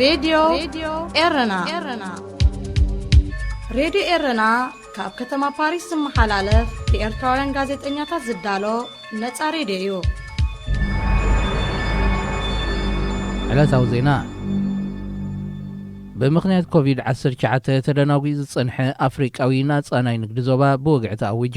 ሬድዮ ኤረና። ሬድዮ ኤረና ካብ ከተማ ፓሪስ ዝመሓላለፍ ብኤርትራውያን ጋዜጠኛታት ዝዳሎ ነጻ ሬድዮ እዩ። ዕለታዊ ዜና። ብምኽንያት ኮቪድ ዓሰርተ ትሽዓተ ተደናጒ ዝጸንሐ ኣፍሪቃዊ ናጻ ናይ ንግዲ ዞባ ብወግዒ ተኣዊጁ።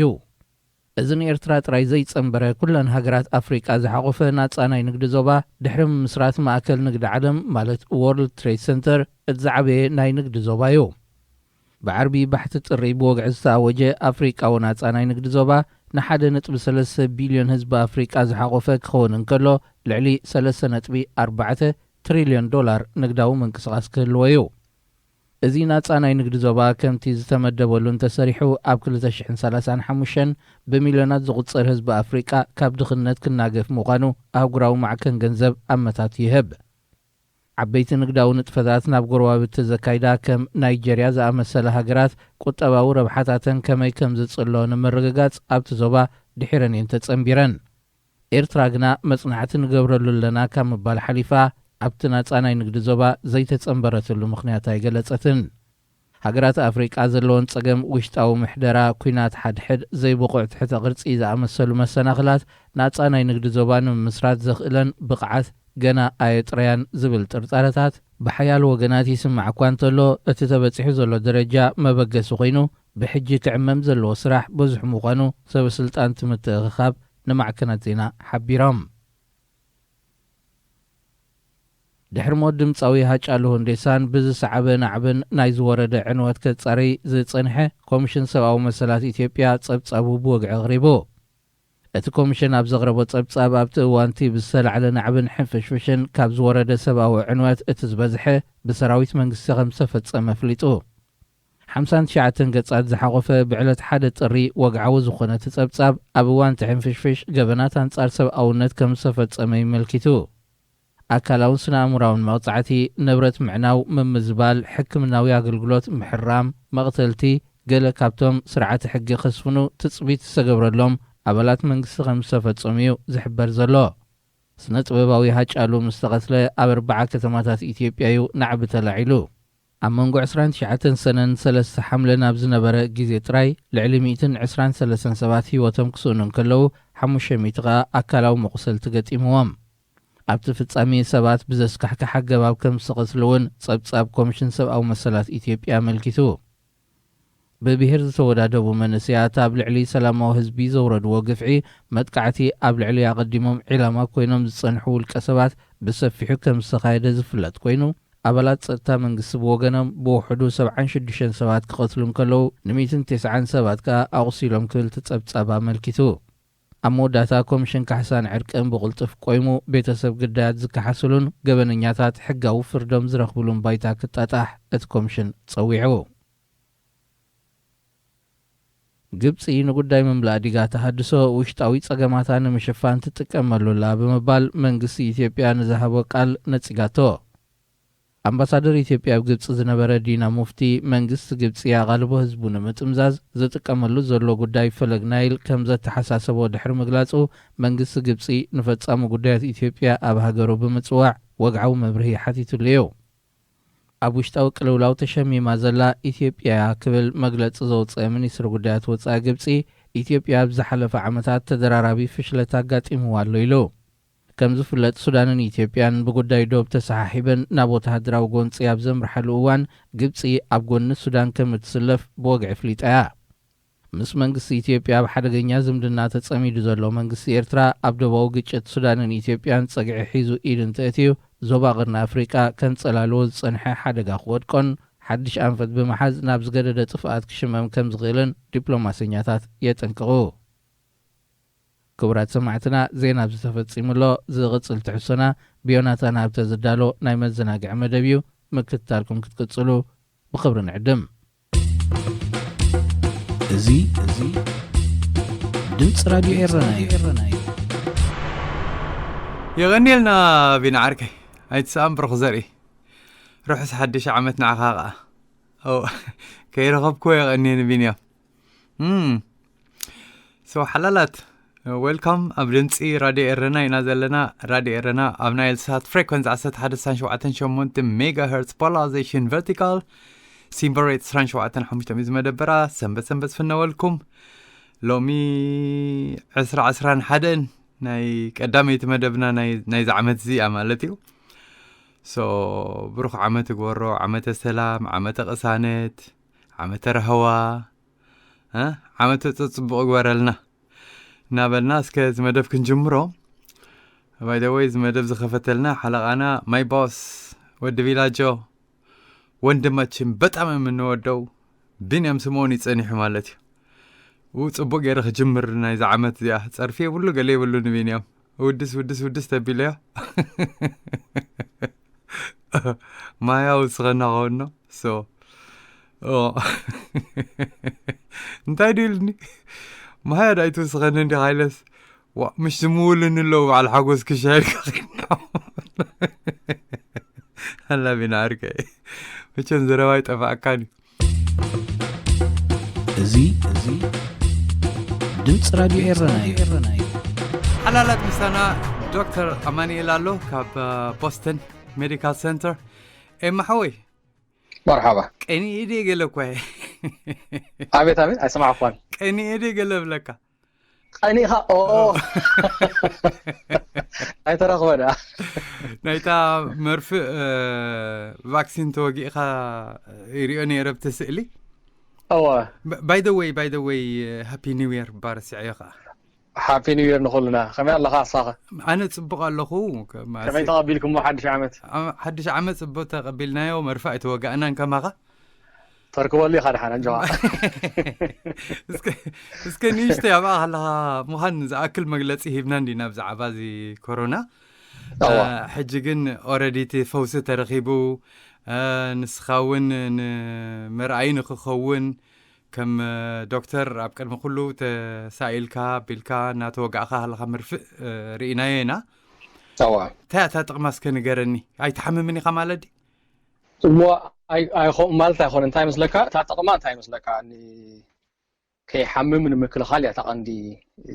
እዚ ንኤርትራ ጥራይ ዘይጸንበረ፣ ኩለን ሃገራት ኣፍሪቃ ዝሓቖፈ ናጻ ናይ ንግዲ ዞባ፣ ድሕሪ ምምስራት ማእከል ንግዲ ዓለም፣ ማለት ወርልድ ትሬድ ሰንተር፣ እቲ ዝዓበየ ናይ ንግዲ ዞባ እዩ። ብዓርቢ ባሕቲ ጥሪ ብወግዒ ዝተኣወጀ ኣፍሪቃዊ ናጻ ናይ ንግዲ ዞባ፣ ንሓደ ነጥቢ ሰለስተ ቢልዮን ህዝቢ ኣፍሪቃ ዝሓቖፈ ክኸውን እንከሎ፣ ልዕሊ ሰለስተ ነጥቢ ኣርባዕተ ትሪልዮን ዶላር ንግዳዊ ምንቅስቓስ ክህልዎ እዩ። እዚ ናጻ ናይ ንግዲ ዞባ፣ ከምቲ ዝተመደበሉ እንተሰሪሑ፣ ኣብ ክልተ ሽሕን ሰላሳን ሓሙሽተን ብሚልዮናት ዝቑጸር ህዝቢ ኣፍሪቃ ካብ ድኽነት ክናገፍ ምዃኑ ኣህጉራዊ ማዕከን ገንዘብ ኣመታት ይህብ። ዓበይቲ ንግዳዊ ንጥፈታት ናብ ጎረባብቲ ዘካይዳ ከም ናይጀርያ ዝኣመሰላ ሃገራት፣ ቁጠባዊ ረብሓታተን ከመይ ከም ዝጽሎ ንምርግጋጽ ኣብቲ ዞባ ድሒረን እየን ተጸንቢረን። ኤርትራ ግና መጽናዕቲ ንገብረሉ ኣለና ካብ ምባል ሓሊፋ፣ ኣብቲ ናጻ ናይ ንግዲ ዞባ ዘይተጸንበረትሉ ምኽንያት ኣይገለጸትን። ሃገራት ኣፍሪቃ ዘለወን ጸገም ውሽጣዊ ምሕደራ፣ ኲናት ሓድሕድ፣ ዘይብቑዕ ትሕተ ቅርጺ ዝኣመሰሉ መሰናኽላት፣ ናጻ ናይ ንግዲ ዞባ ንምምስራት ዘኽእለን ብቕዓት ገና ኣየጥረያን ዝብል ጥርጣረታት ብሓያሎ ወገናት ይስማዕ እኳ እንተሎ፣ እቲ ተበጺሑ ዘሎ ደረጃ መበገሲ ኮይኑ፣ ብሕጂ ክዕመም ዘለዎ ስራሕ ብዙሕ ምዃኑ ሰበ ስልጣን እቲ ምትእኽኻብ ንማዕከናት ዜና ሓቢሮም። ድሕሪ ሞት ድምጻዊ ሃጫሉ ሁንዴሳን ብዝሰዓበ ናዕብን ናይ ዝወረደ ዕንወት ከጻሪ ዝጸንሐ ኮሚሽን ሰብኣዊ መሰላት ኢትዮጵያ ጸብጻቡ ብወግዒ ኣቕሪቡ። እቲ ኮሚሽን ኣብ ዘቕረቦ ጸብጻብ፣ ኣብቲ እዋንቲ ብዝተላዕለ ናዕብን ሕንፍሽፍሽን ካብ ዝወረደ ሰብኣዊ ዕንወት እቲ ዝበዝሐ ብሰራዊት መንግስቲ ከም ዝተፈጸመ ኣፍሊጡ። ሓምሳን ትሽዓተን ገጻት ዝሓቖፈ ብዕለት ሓደ ጥሪ ወግዓዊ ዝኾነ እቲ ጸብጻብ፣ ኣብ እዋን እቲ ሕንፍሽፍሽ ገበናት ኣንጻር ሰብኣውነት ከም ዝተፈጸመ ይመልኪቱ። ኣካላውን ስነ-ኣእምራውን መቕጻዕቲ፣ ንብረት ምዕናው፣ ምምዝባል፣ ሕክምናዊ ኣገልግሎት ምሕራም፣ መቕተልቲ፣ ገለ ካብቶም ስርዓተ ሕጊ ከስፍኑ ትጽቢት ዝተገብረሎም ኣባላት መንግስቲ ከም ዝተፈጸሙ እዩ ዝሕበር ዘሎ። ስነ ጥበባዊ ሃጫሉ ምስ ተቐትለ ኣብ ኣርባዓ ከተማታት ኢትዮጵያ እዩ ናዕቢ ተላዒሉ። ኣብ መንጎ ዕስራን ትሽዓተን ሰነን ሰለስተ ሓምለን ኣብ ዝነበረ ግዜ ጥራይ፣ ልዕሊ ሚእትን ዕስራን ሰለስተን ሰባት ህይወቶም ክስእኑ እንከለዉ፣ ሓሙሽተ ሚእቲ ከኣ ኣካላዊ መቑሰልቲ ገጢምዎም። ኣብቲ ፍጻሜ ሰባት ብዘስካሕክሕ ኣገባብ ከም ዝተቐትሉ እውን ጸብጻብ ኮሚሽን ሰብኣዊ መሰላት ኢትዮጵያ ኣመልኪቱ። ብብሄር ዝተወዳደቡ መንእሰያት ኣብ ልዕሊ ሰላማዊ ህዝቢ ዘውረድዎ ግፍዒ፣ መጥቃዕቲ ኣብ ልዕሊ ኣቐዲሞም ዒላማ ኮይኖም ዝጸንሑ ውልቀ ሰባት ብሰፊሑ ከም ዝተኻየደ ዝፍለጥ ኮይኑ፣ ኣባላት ጸጥታ መንግስቲ ብወገኖም ብውሕዱ ሰብዓን ሽዱሽተን ሰባት ክቐትሉ እንከለዉ፣ ንሚእትን ተስዓን ሰባት ከኣ ኣቑሲሎም ክብል እቲ ጸብጻብ ኣመልኪቱ። ኣብ መወዳእታ፣ ኮሚሽን ካሕሳን ዕርቅን ብቕልጡፍ ቆይሙ፣ ቤተሰብ ግዳያት ዝከሓስሉን ገበነኛታት ሕጋዊ ፍርዶም ዝረኽብሉን ባይታ ክጣጣሕ እቲ ኮሚሽን ጸዊዑ። ግብጺ ንጉዳይ ምምላእ ዲጋ ተሃድሶ ውሽጣዊ ጸገማታ ንምሽፋን ትጥቀመሉ ኣላ ብምባል መንግስቲ ኢትዮጵያ ንዝሃቦ ቃል ነጺጋቶ። ኣምባሳደር ኢትዮጵያ ኣብ ግብጺ ዝነበረ ዲና ሙፍቲ፣ መንግስቲ ግብጺ ኣቓልቦ ህዝቡ ንምጥምዛዝ ዝጥቀመሉ ዘሎ ጉዳይ ፈለግ ናይል ከም ዘተሓሳሰቦ ድሕሪ ምግላጹ፣ መንግስቲ ግብጺ ንፈጻሚ ጉዳያት ኢትዮጵያ ኣብ ሃገሩ ብምጽዋዕ ወግዓዊ መብርሂ ሓቲቱሉ እዩ። ኣብ ውሽጣዊ ቅልውላው ተሸሚማ ዘላ ኢትዮጵያ እያ ክብል መግለጺ ዘውጽአ ሚኒስትሪ ጉዳያት ወጻኢ ግብጺ፣ ኢትዮጵያ ኣብ ዝሓለፈ ዓመታት ተደራራቢ ፍሽለት ኣጋጢምዋ ኣሎ ኢሉ። ከም ዝፍለጥ፣ ሱዳንን ኢትዮጵያን ብጉዳይ ዶብ ተሰሓሒበን ናብ ወተሃደራዊ ጎንጺ ኣብ ዘምርሓሉ እዋን፣ ግብጺ ኣብ ጎኒ ሱዳን ከም እትስለፍ ብወግዒ ኣፍሊጣ እያ። ምስ መንግስቲ ኢትዮጵያ ኣብ ሓደገኛ ዝምድና ተጸሚዱ ዘሎ መንግስቲ ኤርትራ፣ ኣብ ዶባዊ ግጭት ሱዳንን ኢትዮጵያን ጸግዒ ሒዙ ኢድ እንተእትዩ፣ ዞባ ቀርኒ ኣፍሪቃ ከንጸላልዎ ዝጸንሐ ሓደጋ ክወድቆን ሓድሽ ኣንፈት ብምሓዝ ናብ ዝገደደ ጥፍኣት ክሽመም ከም ዝኽእልን ዲፕሎማሰኛታት የጠንቅቑ። ክቡራት ሰማዕትና፣ ዜና ኣብዚ ተፈጺሙ ኣሎ። ዝቕጽል ትሕዝቶና ብዮናታን ሃብተ ዝዳሎ ናይ መዘናግዒ መደብ እዩ። ምክትታልኩም ክትቅጽሉ ብኽብሪ ንዕድም። እዚ፣ እዚ ድምጺ ራድዮ ኤረና እዩ። የቐንየልና ቢኒ ዓርከይ፣ ኣይትስኣን ብሩኽ ዘርኢ። ርሑስ ሓድሽ ዓመት ንዓኻ ኸኣ። ኦ፣ ከይረኸብኩዎ የቐንየኒ ቢንያም። እም፣ ሰው ሓላላት፣ Welcome ኣብ ድምፂ ራድዮ ኤረና ኢና ዘለና። ራድዮ ኤረና ኣብ ናይል ሳት ፍሬኮንስ ዓሰርተ ሓደ ነጥቢ ሸሞንተ ሜጋ ሄርትስ፣ ፖላራይዜሽን ቨርቲካል፣ ሲምበል ሬት ዕስራን ሸውዓተን ሓሙሽተን እዩ ዝመደበራ። ሰንበት ሰንበት ዝፍነወልኩም። ሎሚ ዕስራ ዕስራን ሓደን ናይ ቀዳመይቲ መደብና ናይ- ናይዚ ዓመት እዚኣ ማለት እዩ። ሶ ብሩኽ ዓመት ግበሮ። ዓመተ ሰላም፣ ዓመተ ቅሳነት፣ ዓመተ ረህዋ፣ እ? ዓመተ ጽቡቕ ግበረልና እናበልና እስከ እዚ መደብ ክንጅምሮ። ባይ ዘ ወይ፣ እዚ መደብ ዝኸፈተልና ሓለቓና ማይ ቦስ ወዲ ቪላጆ፣ ወንድማችን በጣም የምንወደው ቢንያም ስምኦን ይጸኒሑ ማለት እዩ። ው ጽቡቅ ገይረ ክጅምር ናይዚ ዓመት እዚኣ። ጸርፊ የብሉ፣ ገለ የብሉ ንቢንያም። ውድስ ውድስ ውድስ ተቢለዮ። ማያ ውስኸና ኸውኖ። ሶ ኦ። እንታይ ድልኒ? ማያ ዳይ ትውስኸኒ እንዲ ሃይለስ። ዋ፣ ምሽ ዝምውልን ኣለዉ በዓል ሓጎስ ክሻየድ ከኺድና። ኣላ ቢና ዓርከይ። መቸም ዘረባ ይጠፋእካን እዩ። እዚ እዚ ድምፂ ራድዮ ኤረና እዩ። ሓላላት ምሳና ዶክተር ኣማኑኤል ኣሎ ካብ ቦስተን ሜዲካል ሴንተር። ኤማ ሓወይ፣ መርሓባ። ቀኒኤ ድየ ገለ እኳ እየ። ኣቤት ኣቤት፣ ኣይሰማዕኳን። ቀኒኤ ድየ ገለ ብለካ። ቀኒኻ ኦ ኣይተረኽበ ደኣ። ናይታ መርፍእ እ፣ ቫክሲን ተወጊእኻ ይሪኦ ነይረ ብቲ ስእሊ። እወ። ባይ ዘ ወይ ባይ ዘ ወይ፣ ሃፒ ኒው የር ባረሲዐዮ ከዓ። ሃፒ ኒው የር ንኹልና። ከመይ ኣለኻ ኣሳኸ? ኣነ ጽቡቕ ኣለኹ። ከ- ማሲ- ከመይ ተቐቢልኩሞ ሓድሽ ዓመት? ዓ- ሓድሽ ዓመት ጽቡቕ ተቐቢልናዮ። መርፍእ ኣይተወጋእናን ከማኻ። ተርክበሉ ኢኻ ደሓን ኣንጀዋ። እስከ እስከ ንእሽተይ ኣብኣ ከለኻ ምዃን ዝኣክል መግለጺ ሂብና እንዲና ብዛዕባ እዚ ኮሮና። እዋ። እ፣ ሕጂ ግን ኦረዲ እቲ ፈውሲ ተረኺቡ፣ እ፣ ንስኻ እውን ንመርኣይ ንክኸውን ከም እ፣ ዶክተር ኣብ ቅድሚ ኩሉ ተሳኢልካ ኣቢልካ እናተወጋእካ ከለኻ መርፍእ እ፣ ርኢናዮ ኢና። እዋ። እንታይ እያ እታ ጥቕማ እስከ ንገረኒ። ኣይትሓምምን ኢኻ ማለት ድዩ? እሞ ኣይ- ኣይኾ- ማለት ኣይኮነ። እንታይ መስለካ? እታ ጥቕማ እንታይ መስለካ? ን- ከይሓምም ንምክልኻል እያ እታ ቀንዲ እ፣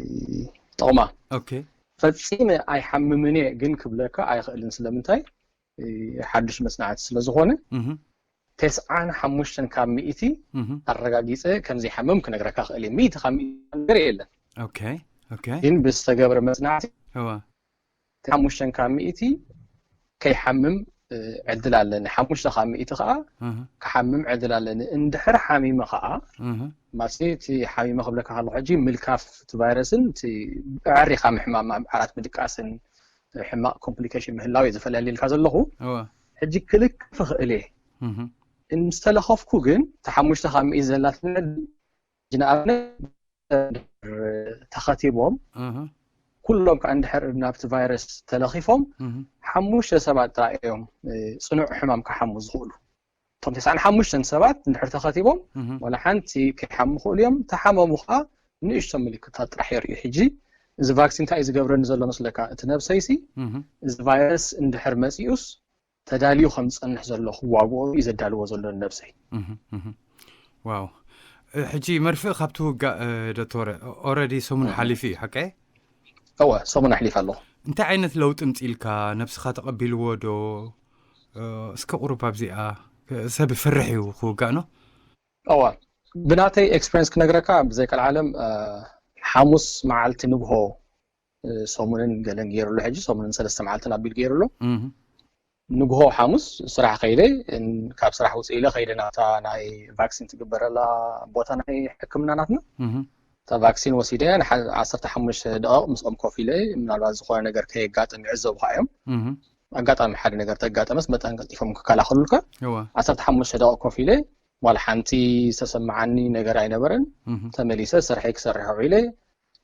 ጥቕማ። ኦኬ። ፈጺመ ኣይሓምምን እየ ግን ክብለካ ኣይኽእልን። ስለምንታይ? እ፣ ሓድሽ መጽናዕቲ ስለ ዝኾነ እህ፣ ተስዓን ሓሙሽተን ካብ ሚእቲ እህ። ኣረጋጊጸ ከም ዘይሓምም ክነግረካ ክእል እየ። ሚእቲ ካብ ሚእቲ ነገር የለን። ኦኬ፣ ኦኬ። ግን ብዝተገብረ መጽናዕቲ እዋ። ሓሙሽተን ካብ ሚእቲ ከይሓምም እ፣ ዕድል ኣለኒ። ሓሙሽተ ካብ ሚእቲ ከዓ እህ፣ ክሓምም ዕድል ኣለኒ። እንድሕር ሓሚመ ከዓ እህ። ማለት እቲ ሓሚመ ክብለካ ከለኹ ሕጂ ምልካፍ እቲ ቫይረስን እቲ ኣዕሪኻ ምሕማም ዓራት ምድቃስን ሕማቕ ኮምፕሊኬሽን ምህላው እየ ዝፈላለየልካ ዘለኹ። እዋ። ሕጂ ክልክፍ እኽእል እየ። እህ፣ ምስ ተለኸፍኩ ግን እቲ ሓሙሽተ ካብ ሚእቲ ዘላትኒ ዕድል፣ ንኣብነት ተኸቲቦም እህ፣ ኩሎም ከዓ እንድሕር ናብቲ ቫይረስ ተለኺፎም እህ። ሓሙሽተ ሰባት ጥራይ እዮም እ፣ ፅኑዕ ሕማም ክሓሙ ዝኽእሉ። እቶም ተስዓን ሓሙሽተን ሰባት እንድሕር ተኸቲቦም እህ። ዋላ ሓንቲ ከይሓሙ ይኽእሉ እዮም። ተሓመሙ ከዓ ንእሽቶ ምልክታት ጥራሕ የርእዩ። ሕጂ እዚ ቫክሲን እንታይ እዩ ዝገብረኒ ዘሎ መስለካ? እቲ ነብሰይሲ እህ፣ እዚ ቫይረስ እንድሕር መፂኡስ ተዳልዩ ከም ዝፀንሕ ዘሎ ክዋግኦ እዩ ዘዳልዎ ዘሎ ንነብሰይ። እህ፣ እህ። ዋው። እ፣ ሕጂ መርፍእ ካብ ትውጋእ እ፣ ዶክተር፣ ኦረዲ ሰሙን ሓሊፉ እዩ ሓቀ? እወ፣ ሰሙን ኣሕሊፍ ኣለኹ። እንታይ ዓይነት ለውጢ ምፅኢልካ? ነብስኻ ተቐቢልዎ ዶ? እ፣ እስከ ቁሩብ ኣብዚኣ፣ እ፣ ሰብ ይፈርሕ እዩ ክውጋእ ነው። እወ፣ ብናተይ ኤክስፐሪንስ ክነግረካ ብዘይ ቀልዓለም እ፣ ሓሙስ መዓልቲ ንግሆ እ፣ ሰሙንን ገለን ገይሩሎ። ሕጂ ሰሙንን ሰለስተ መዓልትን ኣቢሉ ገይሩሎ። እህ፣ ንግሆ ሓሙስ ስራሕ ከይደ ን- ካብ ስራሕ ውፅእ ኢለ ከይደ ናብታ ናይ ቫክሲን ትግበረላ ቦታ ናይ ሕክምና ናትና። እህ፣ እታ ቫክሲን ወሲደ ንሓ- ዓሰርተ ሓሙሽተ ደቂቕ ምስኦም ኮፍ ኢለ ምናልባት ዝኾነ ነገር ከየጋጥም ይዕዘቡ ከዓ እዮም። እህ። ኣጋጣሚ ሓደ ነገር ተጋጠመስ መጠን ቀልጢፎም ክከላኸሉልካ። እዋ። ዓሰርተ ሓሙሽተ ደቂቕ ኮፍ ኢለ ዋላ ሓንቲ ዝተሰማዓኒ ነገር ኣይነበረን። እህ፣ ተመሊሰ ስርሐይ ክሰርሕ ውዒለ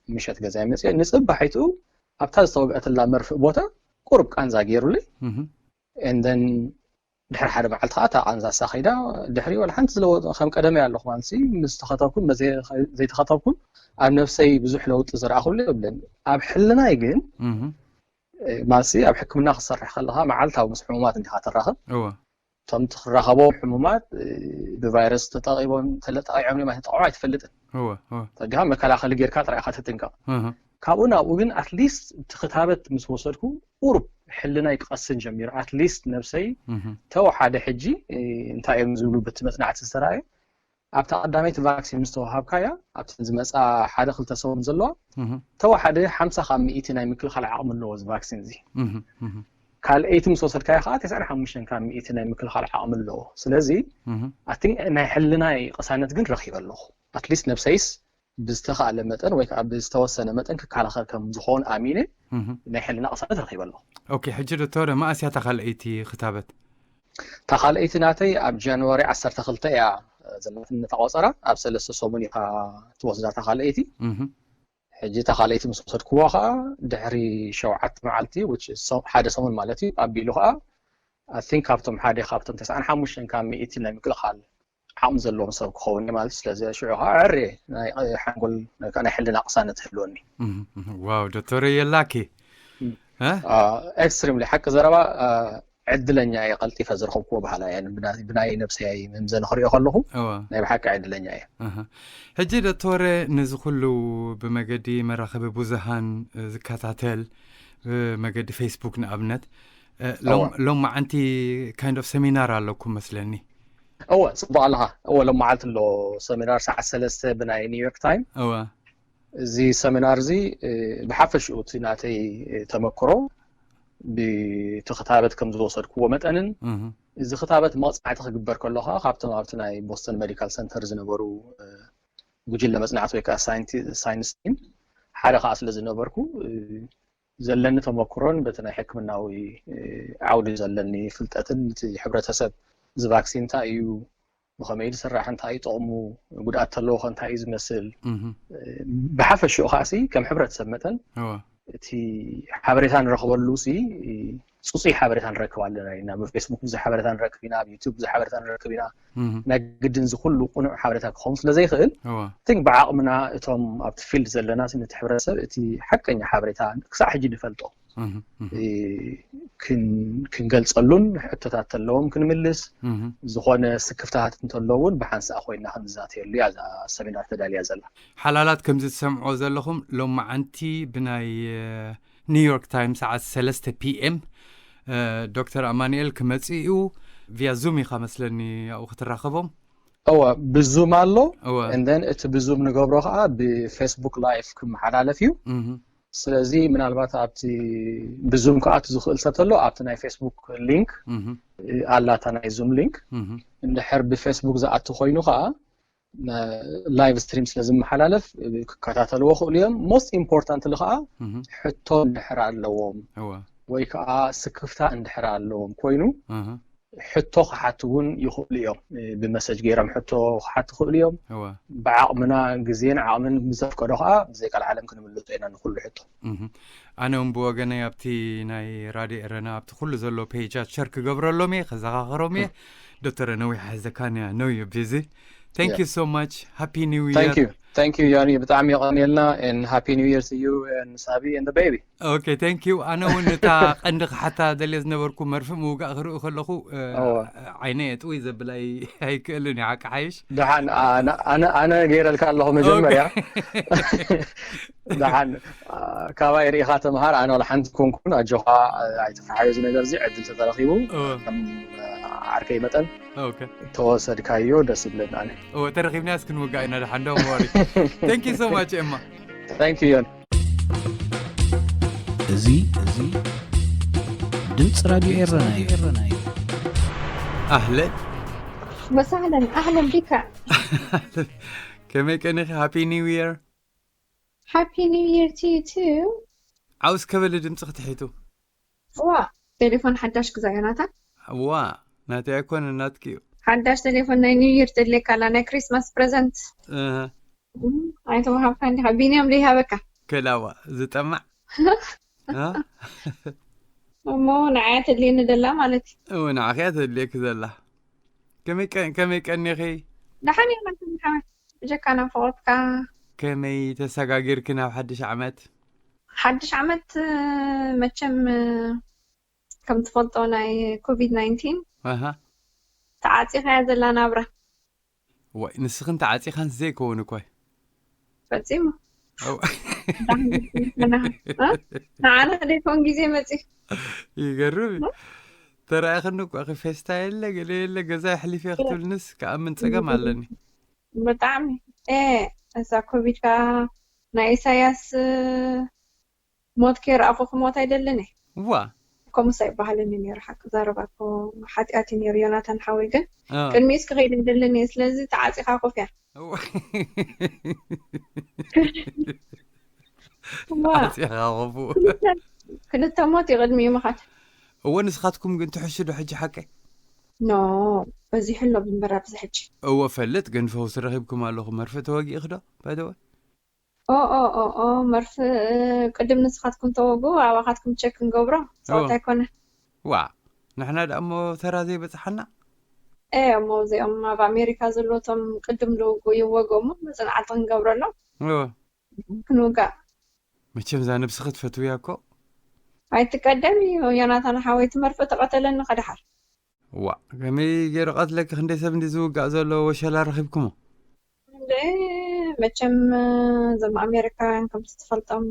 ምሸት ገዛይ መፅየ። ንፅባሒቱ ኣብታ ዝተወግአትላ መርፍእ ቦታ ቁሩብ ቃንዛ ገይሩለይ። እህ። And then ድሕሪ ሓደ መዓልቲ ከዓ እታ ቃንዛ ሳኺዳ ድሕሪ ዋላ ሓንቲ ዝለወጠ ከም ቀደመይ ኣለኹ። ማለት ምስ ተኸተብኩን መዘ- ዘይተኸተብኩን ኣብ ነብሰይ ብዙሕ ለውጢ ዝረኣኹሉ የብለን። ኣብ ሕልናይ ግን እህ፣ እ፣ ማለት ኣብ ሕክምና ክሰርሕ ከለኻ መዓልታዊ ምስ ሕሙማት እንዲኻ ትራኸብ። እዋ። እቶም ትራኸቦም ሕሙማት እ፣ ብቫይረስ ተጠቂቦም ተለጠቂዖም ማለት ተጠቂዖም ኣይትፈልጥን። እዋ፣ እዋ። ተዲኻ መከላኸሊ ጌርካ ጥራይ ኢኻ ትጥንቀቕ። እህ፣ ካብኡ ናብኡ ግን ኣትሊስት እቲ ክታበት ምስ ወሰድኩ ቁሩብ ሕልናይ ክቐስን ጀሚሩ። ኣትሊስት ነብሰይ ተወሓደ ሕጂ እንታይ እዮም ዝብሉ በቲ መፅናዕቲ ዝተረኣዩ፣ ኣብታ ቀዳመይቲ ቫክሲን ምስ ተዋሃብካያ ኣብቲ ዝመፃ ሓደ ክልተ ሰሙን ዘለዋ ተወሓደ ሓምሳ ካብ ሚእቲ ናይ ምክልኻል ዓቕሚ ኣለዎ እዚ ቫክሲን እዚ። ካልኣይቲ ምስ ወሰድካያ ከዓ ተስዓን ሓሙሽተን ካብ ሚእቲ ናይ ምክልኻል ዓቕሚ ኣለዎ። ስለዚ ኣቲ ናይ ሕልናይ ቅሳነት ግን ረኺበ ኣለኹ። ኣትሊስት ነብሰይስ ብዝተኻእለ መጠን ወይ ከዓ ብዝተወሰነ መጠን ክከላኸል ከም ዝኾን ኣሚነ ናይ ሕልና ቅሳነት ረኺበ ኣለኹ። ኦኬ፣ ሕጂ ዶክተር፣ መኣስ እያ እታ ካልኣይቲ ክታበት? እታ ካልኣይቲ ናተይ ኣብ ጃንዋሪ ዓሰርተ ክልተ እያ ዘላትነት ኣቆፀራ። ኣብ ሰለስተ ሰሙን ኢኻ ትወስዳ እታ ካልኣይቲ። ሕጂ እታ ካልኣይቲ ምስ ወሰድክዎ ከዓ ድሕሪ ሸውዓተ መዓልቲ፣ ሓደ ሰሙን ማለት እዩ፣ ኣቢሉ ከዓ ኣይ ቲንክ ካብቶም ሓደ ካብቶም ተስዓን ሓሙሽተን ካብ ሚእቲ ናይ ምክልኻል ዓቕሚ ዘለዎም ሰብ ክኸውን ማለት። ስለዚ ሽዑ ከዓ ዕሬ ናይ ሓንጎል ናይ ሕልና ቅሳነት ህልወኒ። ዋው ዶክተር የላኪ ኤክስትሪምሊ ሓቂ ዘረባ ዕድለኛ እየ ቀልጢፈ ዝረኸብክዎ ባህላ እየ ብናይ ነብሰይ መምዘኒ ክሪኦ ከለኹ ናይ ብሓቂ ዕድለኛ እየ። ሕጂ ዶክተር፣ ነዚ ኩሉ ብመገዲ መራኸቢ ብዙሃን ዝከታተል ብመገዲ ፌስቡክ ንኣብነት ሎም መዓንቲ kind of seminar ኣለኩም መስለኒ። እወ፣ ፅቡቅ ኣለኻ። እወ፣ ሎም መዓልቲ ኣሎ ሰሚናር ሰዓት ሰለስተ ብናይ ኒውዮርክ ታይም። እወ፣ እዚ ሰሚናር እዚ ብሓፈሽኡ እቲ ናተይ ተመክሮ ብቲ ክታበት ከም ዝወሰድክዎ መጠንን እዚ ክታበት መቕፃዕቲ ክግበር ከሎ ከዓ ካብቶም ኣብቲ ናይ ቦስተን ሜዲካል ሰንተር ዝነበሩ ጉጅለ መፅናዕቲ ወይ ከዓ ሳይንስ ቲም ሓደ ከዓ ስለ ዝነበርኩ ዘለኒ ተመክሮን በቲ ናይ ሕክምናዊ ዓውዲ ዘለኒ ፍልጠትን እቲ ሕብረተሰብ እዚ ቫክሲን እንታይ እዩ፣ ብኸመይ ዝስራሕ፣ እንታይ እዩ ጥቕሙ፣ ጉድኣት ተለዎ ከ እንታይ እዩ ዝመስል፣ ብሓፈሽኡ ከዓሲ ከም ሕብረተሰብ መጠን እቲ ሓበሬታ ንረኽበሉ ሲ ፅፁይ ሓበሬታ ንረክብ ኣለና ኢና። ብፌስቡክ ብዙሕ ሓበሬታ ንረክብ ኢና፣ ኣብ ዩቱብ ብዙሕ ሓበሬታ ንረክብ ኢና። ናይ ግድን እዚ ኩሉ ቁኑዕ ሓበሬታ ክኸውን ስለ ዘይኽእል ቲንክ ብዓቕምና እቶም ኣብቲ ፊልድ ዘለና ነቲ ሕብረተሰብ እቲ ሓቀኛ ሓበሬታ ክሳዕ ሕጂ ንፈልጦ ክንገልፀሉን ሕቶታት ተለዎም ክንምልስ ዝኾነ ስክፍታታት እንተለዎ እውን ብሓንሳእ ኮይና ክንዛተየሉ እያ እዛ ሰሚናር ተዳልያ ዘላ። ሓላላት ከምዚ ትሰምዕዎ ዘለኹም ሎማዓንቲ ብናይ ኒውዮርክ ታይምስ ሰዓት ሰለስተ ፒ ኤም ዶክተር ኣማኑኤል ክመፅእ እዩ። ቪያ ዙም ኢኻ መስለኒ ኣብኡ ክትራኸቦም። እወ፣ ብዙም ኣሎ። እወ። And then እቲ ብዙም ንገብሮ ከዓ ብፌስቡክ ላይፍ ክመሓላለፍ እዩ። ስለዚ ምናልባት ኣብቲ ብዙም ክኣቱ ዝኽእል ሰብ ተሎ ኣብቲ ናይ ፌስቡክ ሊንክ ኣላታ ናይ ዙም ሊንክ እንድሕር ብፌስቡክ ዝኣቱ ኮይኑ ከዓ ላይቭ ስትሪም ስለ ዝመሓላለፍ ክከታተልዎ ክእሉ እዮም። ሞስት ኢምፖርታንትሊ ከዓ ሕቶ እንድሕር ኣለዎም ወይ ከዓ ስክፍታ እንድሕር ኣለዎም ኮይኑ ሕቶ ክሓቱ እውን ይኽእሉ እዮም። ብመሰጅ ገይሮም ሕቶ ክሓቱ ይኽእሉ እዮም። ብዓቕምና ግዜን ዓቕምን ብዘፍቀዶ ከዓ ብዘይ ቃል ዓለም ክንምልሶ ኢና ንኩሉ ሕቶ። ኣነ እውን ብወገነይ ኣብቲ ናይ ራድዮ ኤረና ኣብቲ ኩሉ ዘሎ ፔጃት ሸር ክገብረሎም እየ፣ ከዘኻኽሮም እየ። ዶክተር ነዊሕ ሓዘካንያ ነው ዩ ቢዚ። Thank you so much. Happy New Year. Thank you. Thank you ዮኒ፣ ብጣዕሚ የቐንየልና and happy new year to you and ሳቢ and the baby. ኦኬ፣ thank you። ኣነ እውን እታ ቀንዲ ክሓታ ደልየ ዝነበርኩ መርፍእ ምውጋእ ክርኢ ከለኹ ዓይነ ጥውይ ዘብል ኣይክእልን እዩ። ሓቂ ሓይሽ ደሓን ኣነ ገይረልካ ኣለኹ መጀመርያ። ደሓን ካባይ ርኢኻ ተምሃር። ኣነ ዋላ ሓንቲ ኮንኩን ኣጆኻ ኣይትፍርሓዮ። እዚ ነገር እዚ ዕድል ተተረኺቡ ከም ዓርከይ መጠን ተወሰድካዮ ደስ ይብለኒ። ኣነ ተረኺብና እስክንውጋእ ኢና። ደሓን ዶ ወሪ። Thank you so much ኤማ። Thank you ዮኒ። እዚ እዚ ድምፂ ራድዮ ኤረና እዩ። ኣህለን ወሳህለን ኣህለን ቢካ። ከመይ ቀኒኺ? ሃፒ ኒው ይር። Happy New Year to you too። ዓውስ ከበሊ ድምፂ ክትሒቱ። ዋ ቴሌፎን ሓዳሽ ግዛዮ ናታ። ዋ ናተይ ኣይኮነ ናትኪ እዩ። ሓዳሽ ቴሌፎን ናይ ኒው ይር ተድልየካ ኣላ ናይ ክሪስማስ ፕረዘንት። ኣይተዋሃብካ እንዲኻ ቢንያም ዘይሃበካ። ከላዋ ዝጠማዕ እሞ ንዓያ ተድልየኒ ደላ ማለት እዩ። እው ንዓኽያ ተድልየኪ ዘላ። ከመይ ቀ- ከመይ ቀኒኺ? ደሓን እየ ናተይ ሓመድ ብጀካ ናፍቆትካ። ከመይ ተሰጋጊርኪ ናብ ሓድሽ ዓመት? ሓድሽ ዓመት መቸም ከም ትፈልጦ ናይ ኮቪድ ናይንቲን ኣሃ ተዓፂኻያ ዘላ ናብራ። ወይ ንስኽን ተዓፂኻን ዘይከውን እኮ እዩ። ፈፂሙ። ኣው። ንዓና ደይኮን ግዜ መፂ ይገርም እዩ። ተራእኽኒ እኮ፣ ኣኺ ፌስታ የለ፣ ገለ የለ፣ ገዛ የሕሊፍ እየ ክትብልንስ ከኣምን ጸገም ኣለኒ። ብጣዕሚ። እዛ ኮቪድ ከኣ ናይ ኢሳያስ ሞት ከይረኣኹ ክሞት ኣይደልን እየ። ዋ ከምኡስ ኣይበሃልን እዩ ነይሩ። ሓቂ ዛረባ እኮ ሓጢኣት እዩ ነይሩ። ዮናታን ሓወይ ግን አ፣ ቅድሚኡስ ክኸይድ ኣይደልን እየ። ስለዚ ተዓፂኻ ኮፍ እያ። እዋ። ዋ፣ ዓፂኻ ኮፉ። ክልተ ሞት እዩ ቅድሚኡ ምኻድ። እወ፣ ንስኻትኩም ግን ትሕሹ ዶ ሕጂ ሓቀይ? ኖ፣ በዚሑ ኣሎ ብንበር ኣብዚ ሕጂ። እወ፣ ፈልጥ ግን ፈውሲ ረኺብኩም ኣለኹም። መርፍእ ተወጊእኽ ዶ? ባይደወ ኦ ኦ ኦ ኦ መርፍእ ቅድም ንስኻትኩም ተወጉ ኣባኻትኩም ቸክ ክንገብሮ ጸወታ ኣይኮነ። ዋ፣ ንሕና ደኣ እሞ ተራ ዘይበጽሓና። ኤ እሞ እዚኦም ኣብ ኣሜሪካ ዘለዉ እቶም ቅድም ልውጉ ይወጉ እሞ መጽናዕቲ ክንገብረሎም እወ። ክንውጋእ። መቸም እዛ ነብስኺ ትፈትውያ እኮ። ኣይትቀደም እዩ ዮናታን ሓወይ፣ እቲ መርፍእ ተቐተለኒ ከድሓር። ዋ፣ ከመይ ገይሩ ቀትለኪ? ክንደይ ሰብ እንዲ ዝውጋእ ዘሎ ወሸላ ረኺብኩሞ? እንደ መቸም እዞም ኣሜሪካውያን ከምቲ ትፈልጦም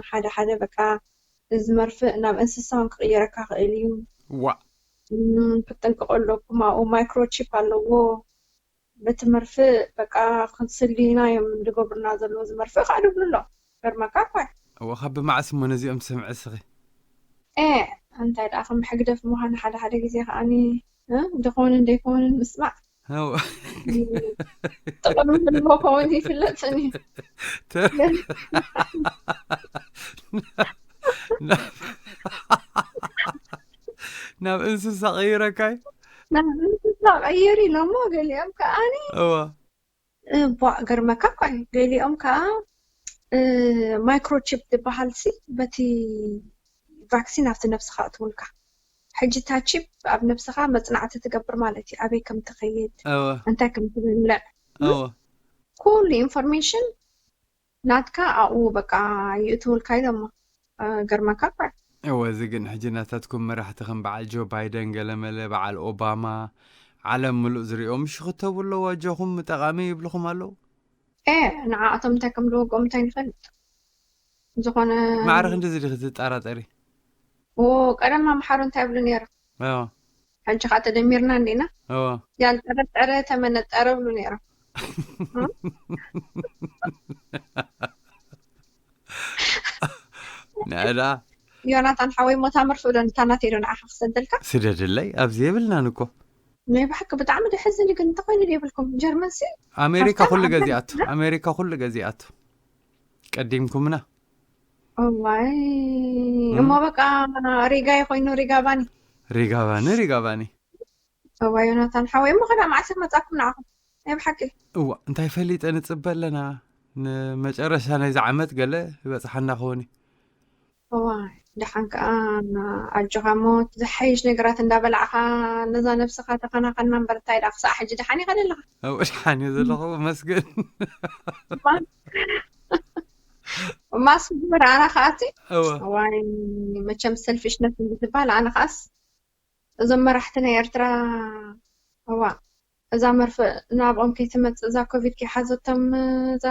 ሓደ ሓደ በቃ እዚ መርፍእ ናብ እንስሳ እውን ክቕየረካ ክእል እዩ። ዋ፣ እም፣ ክትጥንቀቑ ኣለኩም። ኣብኡ ማይክሮቺፕ ኣለዎ። በቲ መርፍእ በቃ ክንስልዩና እዮም ዝገብሩና ዘለዉ። እዚ መርፍእ ከዓ ድብሉ ኣሎ። ገርመካ እኳ እወ፣ ካብ መዓስ እሞ ነዚኦም ትሰምዒ እስኺ? ኤ፣ እንታይ ደኣ ከም ሕግደፍ ምዃኑ ሓደ ሓደ ግዜ ከኣኒ፣ እ፣ ድኾንን ደይኮንን ምስማዕ። እወ። ጥቕሚ ህልዎ ከውን ይፍለጥን እዩ። ተ-፣ ና-፣ ናብ እንስሳ ቀይረካይ? ናብ እንስሳ ቀይር ኢሎሞ ገሊኦም ከኣኒ። እወ። እ፣ ቧእ ገርመካ እኳ እዩ። ገሊኦም ከኣ፣ እ፣ ማይክሮቺፕ ዝበሃል ሲ በቲ ቫክሲን ኣብቲ ነብስኻ እትውልካ። ሕጂ እታ ቺፕ ኣብ ነብስኻ መጽናዕቲ ትገብር ማለት እዩ። ኣበይ ከም ትኸይድ፣ እወ። እንታይ ከም ትበልዕ፣ እወ። ኩሉ ኢንፎርሜሽን ናትካ ኣብኡ በቃ ይእትውልካ ኢሎሞ። እ፣ ገርመካ እኳ እዩ። እወ፣ እዚ ግን ሕጂ ናታትኩም መራሕቲ ከም በዓል ጆ ባይደን፣ ገለመለ፣ በዓል ኦባማ፣ ዓለም ምሉእ ዝሪኦ ምሽ ክተቡ ኣለዎ። ኣጆኹም፣ ጠቓሚ ይብልኹም ኣለዉ። ኤ፣ ንዓኣቶም እንታይ ከም ዝወግኦም እንታይ ንፈልጥ። ዝኾነ ማዕረ ክንድዚ ዲኺ ትጠራጠሪ? ኦ፣ ቀደም ኣምሓሩ እንታይ ይብሉ ነይሮም? እዎ። ሕጂ ኸዓ ተደሚርና እንዲና? እዎ። ያልጠረጠረ ተመነጠረ ይብሉ ነይሮም። ንዕዳ ዮናታን ሓወይ፣ ሞታ መርፍእ ዶ ንታ ናተይ ዶ ንዓኻ ክሰደልካ? ስደድለይ፣ ኣብዚ የብልናን እኮ። ናይ ብሓቂ ብጣዕሚ ደሕዝን እዩ፣ ግን እንተኾይኑ ዘይብልኩም። ጀርመን ሲ ኣሜሪካ ሓፍታ ኩሉ መዓልቲ ገዚኣቶ፣ ኣሜሪካ ኩሉ ገዚኣቶ። ቀዲምኩምና። እዋይ፣ እም። እሞ በቃ ሪጋ ይኾይኑ፣ ሪጋ ባኒ። ሪጋ ባኒ፣ ሪጋ ባኒ። እዋ ዮናታን ሓወይ፣ እሞ ኸዳ መዓስ መጻኩም ንዓኹም? ናይ ብሓቂ። እዋ፣ እንታይ ፈሊጠ ንጽበ ኣለና። ንመጨረሻ ናይዚ ዓመት ገለ ይበጽሓና ክኸውን እዩ። እዋ፣ ደሓን ከኣ ኣጆኻ እሞ ዝሓይሽ ነገራት እንዳበላዕኻ ነዛ ነብስኻ ተኸናኸና እምበር፣ እንታይ ደኣ ክሳዕ ሕጂ ደሓን ኢኻ ዘለኻ? እው፣ ደሓን እየ ዘለኹ፣ መስገን። ማ-፣ ማስክ ግበር፣ ኣነ ከኣሲ። እወ። እዋይ፣ መቸም ሰልፊሽነት እንዲ ትበሃል፣ ኣነ ከኣስ እዞም መራሕቲ ናይ ኤርትራ፣ እዋ፣ እዛ መርፍእ ናብኦም ከይትመጽእ፣ እዛ ኮቪድ ከይሓዘቶም፣ እዛ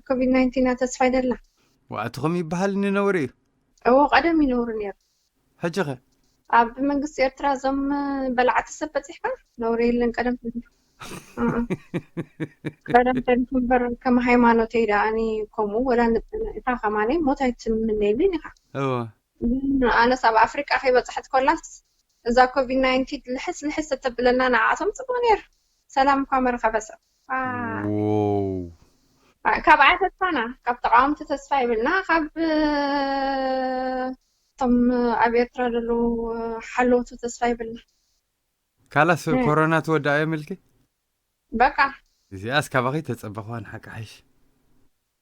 ኮቪድ ናይንቲን እያ ተስፋ ይደላ። ዋእትኹም ይበሃል ንነውሪ እዩ። እዎ፣ ቀደም ይነውሩ ነይሩ። ሕጂ ኸ? ኣብ መንግስቲ ኤርትራ እዞም በላዕቲ ሰብ በጺሕካ ነውሪ የለን፣ ቀደም ተሪፉ። እ፣ እ። ቀደም ተሪፉ እምበር ከም ሃይማኖተይ ደኣኒ ከምኡ ወላ ንጽ-፣ እታ ከማነይ ሞት ኣይትምነየልን ኢኻ። እዎ። ግን ኣነስ ኣብ ኣፍሪቃ ከይበጽሐት ኮላስ እዛ ኮቪድ ናይንቲን ልሕስ ልሕስ ተተብለና ንዓኣቶም ጽቡቕ ነይሩ። ሰላም እኳ መረኸበ ሰብ። ዋ። ዎው። ኣ፣ ካብ ኣያ ተስፋና፣ ካብ ተቃወምቲ ተስፋ ይብልና፣ ካብ፣ እ፣ እቶም ኣብ ኤርትራ ዘለዉ ሓለውቱ ተስፋ ይብልና። ካላስ እ። ኮሮና ትወድኣ እየ ምልኪ? በቃ። እዚኣስ ካባኺ ተጸበኽዋ ንሓቂ ሓይሽ።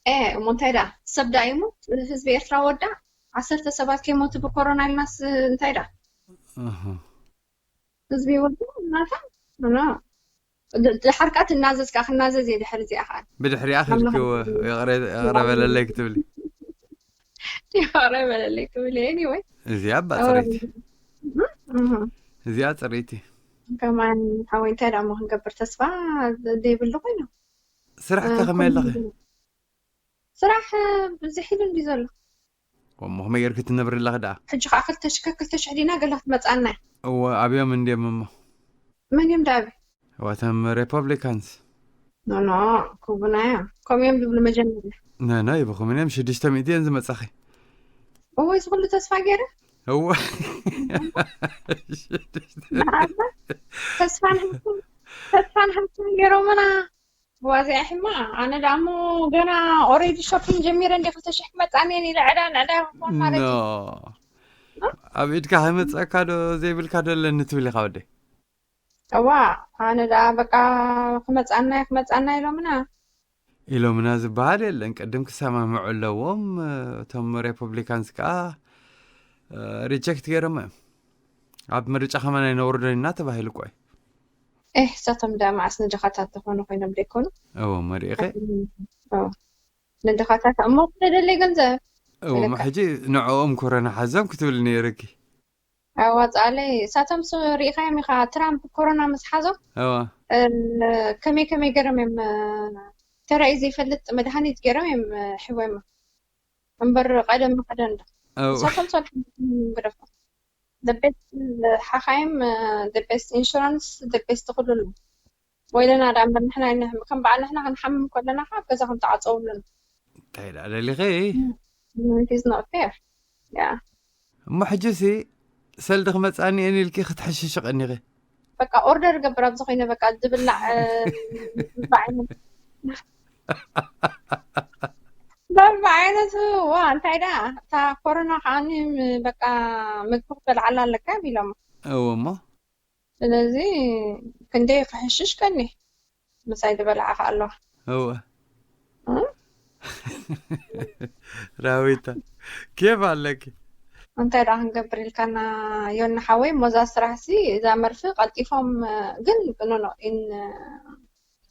ኤ፣ እሞ እንታይ ደኣ? ሰብ ደኣ ይሙት? ህዝቢ ኤርትራ ወዳእ? ዓሰርተ ሰባት ከይሞቱ ብኮሮና ኢልናስ እንታይ ደኣ? ኣሃ። ህዝቢ ይወድእ እናታ? ኖ። ድ-፣ ድሓር ከኣ ትናዘዝ ከኣ፣ ክናዘዝ እየ ድሕሪ እዚኣ ከኣ። ብድሕሪኣ ኣምላኽ ኺልኪ ይቕረ፣ ይቕረ በለለይ ክትብሊ። ይቕረ በለለይ ክብል እየ፣ ኤኒወይ። እዚኣ እባ ጽሪት። እህ፣ እህ። እዚኣ ጽሪት። ከማን ሓወይ፣ እንታይ ደኣ እሞ ክንገብር? ተስፋ ዘይብሉ ኮይኑ። ስራሕ ከ እ፣ ከመይ ኣለኺ? ስራሕ ብዙሕ ኢሉ እንዲ ዘሎ። እሞ ከመይ ጌርኪ ትነብሪ ኣለኺ ደኣ? ሕጂ ከዓ ክልተ ሽሕ ክልተ ሽሕ ዲና ገላ ክትመፅኣና እያ። እወ ኣብዮም እንድዮም እሞ። መን እዮም ደኣ ኣብዮም? ዋተም ሪፐብሊካንስ። ኖኖ፣ ክቡና እዮም። ከምኡ እዮም ዝብሉ መጀመርያ። ነኖ ይብኹምን እዮም ሽዱሽተ ሚእቲ እየን ዝመጻኺ። እወ እዚ ኩሉ ተስፋ ገይረ። እወ ተስፋን ሃብትን ተስፋን ሃብትን ገይሮምና። ዋዚኣ ሕማ ኣነ ደኣ እሞ ገና ኦሬዲ ሾፒንግ ጀሚረ እንደ ክልተ ሽሕ ክመፃኒ እየን ኢለ ዕዳ ንዕዳ ይኸውን ማለት ኖ እዩ። ኣብ ኢድካ ከመፀካ ዶ ዘይብልካ ዶ ኣለኒ ትብል ኢኻ ወደይ? እዋ ኣነ ደኣ በቃ ክመፃና እዩ ክመፃና ኢሎምና። ኢሎምና ዝበሃል የለን። ቅድም ክሰማምዑ ኣለዎም። እቶም ሪፐብሊካንስ ከዓ ሪጀክት ገይሮም እዮም። ኣብ ምርጫ ከማን ኣይነውርዶን ኢና ተባሂሉ እኮ እዩ። ኤህ እሳቶም ደኣ መዓስ ንድኻታት ዝኾኑ ኮይኖም ደይኮኑ? እዎ መሪእኸ እዎ። ንድኻታት እሞ ክደለይ ገንዘብ እዎ ኢለካ። ሕጂ ንዕኦም ኮረና ሓዞም ክትብል ነይርኪ። ኣዋፃለይ እሳቶም ስ ርኢኻዮም ኢኻ ትራምፕ ኮሮና ምስ ሓዞም እዋ እ፣ ከመይ ከመይ ገይሮም እዮም እ፣ ተራእዩ ዘይፈልጥ መድሃኒት ገይሮም እዮም እ፣ ሒቦሞ እምበር ቀደም መኸደን ዶ እው እሳቶም ሰልሑ ግደፎ። The best ሓኻይም the best insurance the best ኩሉ ኣሎ። ወይለና ዳ እምበር ንሕና ይንሕም ከም በዓል ንሕና ክንሓምም ከለና ከዓ ኣብ ገዛ ከም ተዓፀውሉን እንታይ ደኣ ደሊኺ? It is not fair. Yeah. እሞ ሕጂሲ ሰልዲ ክመፃኒ እየን ኢልኪ ክትሕሽሽ ቀኒኺ። በቃ ኦርደር ገብር ኣብዚ ኮይነ በቃ ዝብላዕ እ፣ ዝብላዕ ዓይነት በብዓይነቱ ዋ እንታይ ደኣ እታ ኮሮና ከዓኒ ም- በቃ ምግቢ ክበልዓላ ኣለካ እዮም ኢሎም። እዎ እሞ ስለዚ ክንደይ ክሕሽሽ ቀኒ ምሳይ ዝበልዓ ከ ኣለዋ። እወ እ? ራዊታ ኬፍ ኣለኪ። እንታይ ደኣ ክንገብር ኢልካና ዮኒ ሓወይ እሞ እዛ ስራሕሲ እዛ መርፊ ቀልጢፎም እ፣ ግን ኖኖ ኢን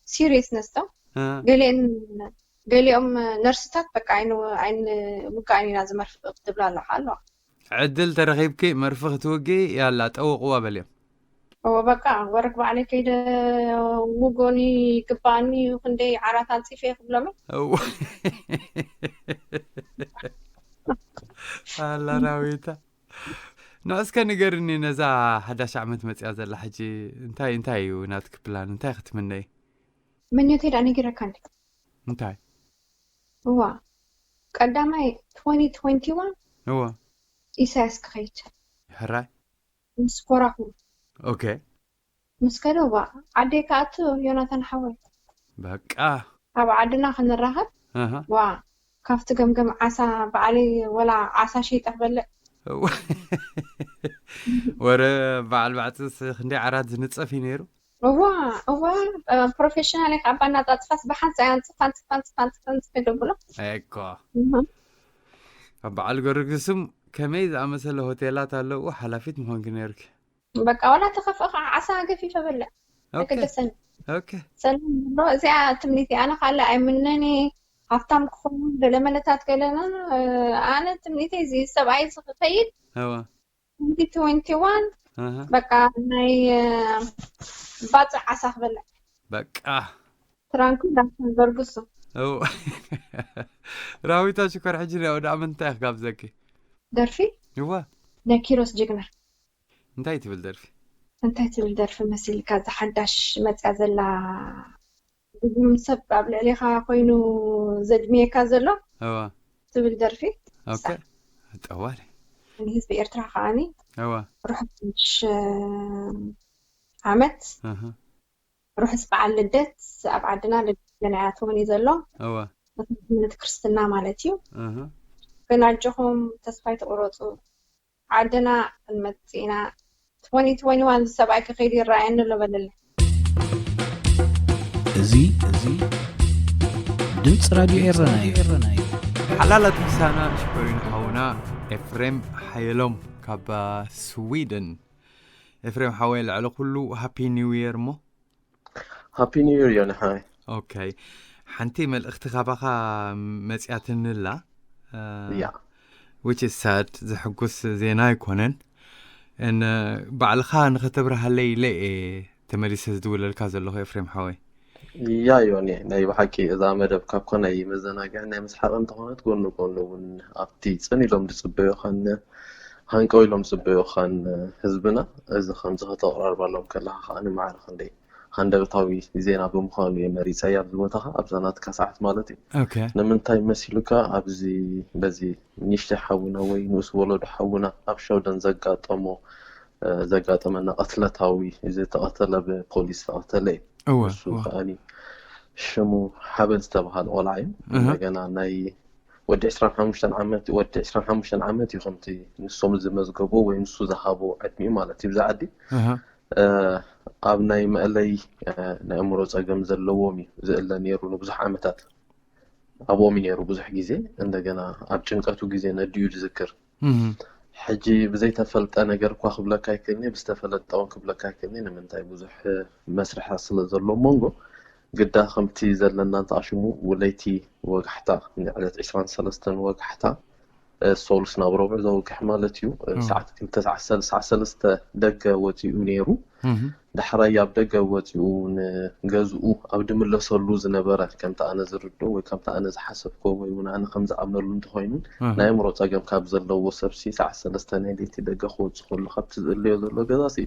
ሲሪየስነስ ዶ እ፣ ገሊአን ገሊኦም ነርስታት በቃ ኣይን ኣይን ውጋእን ኢና ዝመርፍእ ክትብላ ኣለካ ኣለዋ። ዕድል ተረኺብኪ መርፊ ክትውጊ ያላ ጠውቕዋ በልዮም። እዎ በቃ ወረክ ባዕለይ ከይደ ውጎኒ ይግባኣኒ እዩ ክንደይ ዓራት ኣንፂፈ ክብሎም እው። ኣላ ራዊታ ንዑ እስከ ንገርኒ ነዛ ሓዳሽ ዓመት መፅያ ዘላ ሕጂ እንታይ እንታይ እዩ ናትኪ ፕላን እንታይ ክትምነይ? ምኞተይ ዳ ነጊረካ እንዲ እንታይ? እዋ ቀዳማይ twenty twenty one እዎ ኢሳያስ ክኸይድ ሕራይ ምስ ኮራኹ ኦኬ ምስ ከደ እዋ ዓደይ ክኣቱ ዮናታን ሓወይ በቃ ኣብ ዓድና ክንራኸብ ኣሃ ዋ ካብቲ ገምገም ዓሳ በዓለይ ወላ ዓሳ ሸይጠ ክበልዕ እዎ። ወረ በዓል ባዕፅስ ክንደይ ዓራት ዝንፀፍ እዩ ነይሩ። እዋ እዋ ፕሮፌሽናል ኢኻ ኣባ እናፃፅፋስ ብሓንሳ ኣንፅፍ ኣንፅፍ ኣንፅፍ ኣንፅፍ ኣንፅፍ ይገብሎ እኮ ኣብ በዓል ገርግስም ከመይ ዝኣመሰለ ሆቴላት ኣለዎ ሓላፊት ምኾንኪ ነይርኪ። በቃ ዋላ ተኸፍእ ከዓ ዓሳ ገፊፈ በልዕ ኦኬ ተገደሰኒ ኦኬ ሰላም ብሎ እዚኣ ትምኒት ኣነ ካለ ኣይምነኒ ሃብታም ክኸውን ገለ መለታት ገለና ኣነ ትምኒተይ እዚ ሰብኣይ ዝኸይድ እዋ twenty twenty one ኣሃ በቃ ናይ ባፅዕ ዓሳ ክበልዕ በቃ ትራንኩ ዳክተር በርግሱ እው። ራዊታ ሽኮር ሕጂ ናይ ኣውደ ዓመት እንታይ ክጋብዘኪ? ደርፊ እዋ ናይ ኪሮስ ጅግና እንታይ ትብል ደርፊ? እንታይ ትብል ደርፊ መሲልካ እዛ ሓዳሽ መፅያ ዘላ ብዙም ሰብ ኣብ ልዕሌኻ ኮይኑ ዘድምየካ ዘሎ እዋ ትብል ደርፊ ኦኬ ጠዋሪ ንህዝቢ ኤርትራ ከዓኒ እዋ ርሑስ ሓድሽ ዓመት ኣሃ ርሑስ በዓል ልደት ኣብ ዓድና ልደት ገና እያ ትውን እዩ ዘሎ እዋ እምነት ክርስትና ማለት እዩ ኣሃ ግን ኣጆኹም ተስፋ ኣይትቁረፁ ዓድና ክንመፅእ ኢና twenty twenty one ሰብኣይ ክኸይድ ይረኣየኒ ኣሎ በለለ እዚ እዚ ድምፂ ራድዮ ኤረና እዩ። ሓላላት ምሳና ሽኮሪን ሓውና ኤፍሬም ሓየሎም ካብ ስዊድን። ኤፍሬም ሓወይ ልዕሊ ኩሉ ሃፒ ኒው ይር እሞ ሃፒ ኒው ይር ዮኒ ሓወይ። ኦኬ ሓንቲ መልእኽቲ ካባኻ መፅያትንላ ያ which is sad ዘሕጉስ ዜና ኣይኮነን ን ባዕልኻ ንኸተብርሃለይ ኢለ እየ ተመሊሰ ዝድውለልካ ዘለኹ ኤፍሬም ሓወይ ያዮኒ፣ ናይ ብሓቂ እዛ መደብ ካብ ኮነ ናይ መዘናግዕን ናይ ምስሓቕ እንተኾነት፣ ጎኑ ጎኑ እውን ኣብቲ ጽን ኢሎም ዝጽበዩኻን ሃንቀው ኢሎም ዝጽበዩኻን ህዝብና፣ እዚ ከምዚ ከተቕራርባሎም ከለኻ ከኣ ንማዕረ ክንደይ ሃንደበታዊ ዜና ብምዃኑ እየ መሪጸያ ኣብዚ ቦታኻ፣ ኣብዛ ናትካ ሰዓት ማለት እዩ። ኦኬ። ንምንታይ መሲሉካ፣ ኣብዚ በዚ ንእሽተይ ሓውና ወይ ንኡስ ወለዶ ሓውና ኣብ ሸውደን ዘጋጠሞ፣ እ፣ ዘጋጠመና ቅትለታዊ፣ ዝተቐተለ ብፖሊስ ዝተቐተለ እዩ። እወ፣ እሱ እወ። ከኣኒ ሽሙ ሓበን ዝተባሃለ ቆልዓ እዩ። እህ። እንደገና ናይ ወዲ ዕስራን ሓሙሽተን ዓመት፣ ወዲ ዕስራን ሓሙሽተን ዓመት እዩ፣ ከምቲ ንሶም ዝመዝገቡ ወይ ንሱ ዝሃቦ ዕድሚኡ ማለት እዩ። ብዛ ዓዲ እህ። እ፣ ኣብ ናይ መእለይ፣ እ፣ ናይ ኣእምሮ ጸገም ዘለዎም እዩ ዝእለ ነይሩ ንብዙሕ ዓመታት። ኣብኦም እዩ ነይሩ ብዙሕ ግዜ። እንደገና ኣብ ጭንቀቱ ግዜ ነዲኡ ዝዝክር። እህ። ሕጂ ብዘይተፈልጠ ነገር እኳ ክብለካ ኣይክእልኒ፣ ብዝተፈለጠ እውን ክብለካ ኣይክእልኒ። ንምንታይ ብዙሕ መስርሕ ስለ ዘሎ መንጎ ግዳ ከምቲ ዘለና እንተኣሽሙ ውለይቲ ወጋሕታ ንዕለት ዕስራን ሰለስተን ወጋሕታ፣ እ፣ ሶሉስ ናብ ረቡዕ ዘውግሕ ማለት እዩ። እ፣ ኦ። ሰዓት ክልተ ሰዓት ሰለ-፣ ሰዓት ሰለስተ ደገ ወፂኡ ነይሩ። እህ። ዳሕራይ ኣብ ደገ ወፂኡ ንገዝኡ ኣብ ድምለሰሉ ዝነበረ፣ ከምቲ ኣነ ዝርድኦ ወይ ከምቲ ኣነ ዝሓሰብኮ ወይ እውን ኣነ ከም ዝኣምነሉ እንተኾይኑ፣ እህ። ናይ ኣእምሮ ፀገም ካብ ዘለዎ ሰብሲ ሰዓት ሰለስተ ናይ ለይቲ ደገ ክወፅእ ከሎ ካብቲ ዝእለዮ ዘሎ ገዛሲ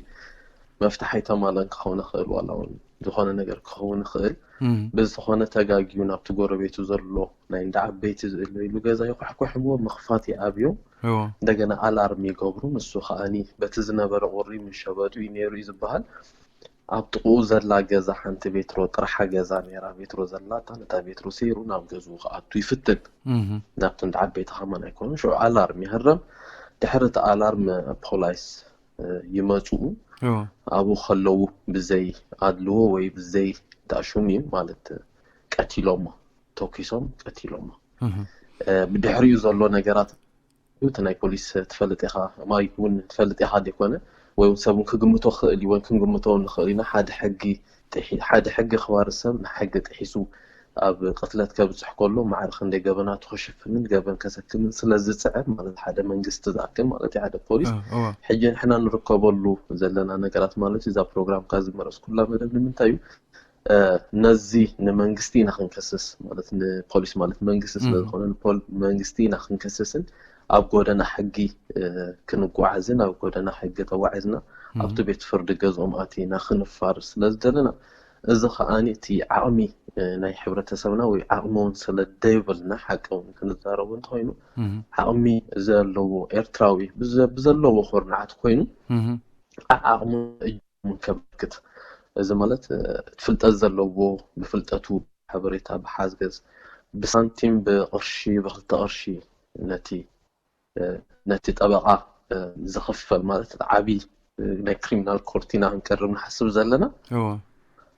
መፍትሕ ኣይተማለን ክኸውን ይኽእል፣ ዋላ እውን ዝኾነ ነገር ክኸውን ይኽእል። እህ። ብዝኾነ ተጋግዩ ናብቲ ጎረቤቱ ዘሎ ናይ እንዳ ዓበይቲ ዝእለይሉ ገዛ ይኳሕኩሕዎ፣ ምኽፋት ይኣብዮም። እወ። እንደገና ኣላርም ይገብሩ። ንሱ ከኣኒ በቲ ዝነበረ ቁሪ ምስ ሸበጡ እዩ ነይሩ እዩ ዝበሃል። ኣብ ጥቕኡ ዘላ ገዛ ሓንቲ ቤትሮ ጥርሓ ገዛ ነይራ፣ ቤትሮ ዘላታ፣ ነታ ቤትሮ ሰይሩ ናብ ገዝኡ ክኣቱ ይፍትን። እህ። ናብቲ እንዳ ዓበይቲ ከማን ኣይኮኑን። ሽዑ ኣላርም ይህረም። ድሕሪ እቲ ኣላርም ፖላይስ፣ እ፣ ይመፅኡ። እወ። ኣብኡ ከለዉ ብዘይ ኣድልዎ ወይ ብዘይ ዳሽሙ ማለት ቀቲሎሞ፣ ተኪሶም ቀቲሎሞ። እህ። እ፣ ብድሕሪኡ ዘሎ ነገራት እቲ ናይ ፖሊስ ትፈልጥ ኢኻ፣ ማይክ እውን ትፈልጥ ኢኻ ዘይኮነ፣ ወይ እውን ሰብ እውን ክግምቶ ክኽእል እዩ፣ ወይ ክንግምቶ እውን ንኽእል ኢና። ሓደ ሕጊ ጥሒ-፣ ሓደ ሕጊ ኣኽባሪ ሰብ ንሕጊ ጥሒሱ ኣብ ቅትለት ከብጽሕ ከሎ ማዕረ ክንደይ ገበናቱ ክሽፍንን ገበን ከሰክምን ስለ ዝጽዕር፣ ማለት ሓደ መንግስቲ ዝኣክል ማለት እዩ፣ ሓደ ፖሊስ። እ፣ እወ። ሕጂ ንሕና ንርከበሉ ዘለና ነገራት ማለት እዩ፣ እዛ ፕሮግራምካ ዝመረጽኩላ መደብ ንምንታይ እዩ? እ፣ ነዚ ንመንግስቲ ኢና ክንከስስ፣ ማለት ንፖሊስ ማለት መንግስቲ ስለ እህ። ዝኾነ ንፖል-፣ መንግስቲ ኢና ክንከስስን ኣብ ጎደና ሕጊ፣ እ፣ ክንጓዓዝን ኣብ ጎደና ሕጊ ተዋዒዝና እህ። ኣብቲ ቤት ፍርዲ ገዝኦም ኣቲና ክንፋር ስለ ዝደለና፣ እዚ ከኣኒ እቲ ዓቕሚ፣ እ፣ ናይ ሕብረተሰብና ወይ ዓቕሚ እውን ስለ ደይብልና፣ ሓቂ እውን ክንዛረቡ እንተኾይኑ፣ እህ። ዓቕሚ ዘለዎ ኤርትራዊ ብዘ-፣ ብዘለዎ ኩርናዓት ኮይኑ እህ። ዓቕሙ እጅ ከበርክት፣ እዚ ማለት፣ እ፣ ፍልጠት ዘለዎ ብፍልጠቱ ሓበሬታ ብሓዝገዝ ብሳንቲም ብቕርሺ ብክልተ ቅርሺ ነቲ፣ እ፣ ነቲ ጠበቓ፣ እ፣ ዝኽፈል ማለት ዓቢ፣ እ፣ ናይ ክሪሚናል ኮርት ኢና ክንቀርብ ንሓስብ ዘለና። እወ።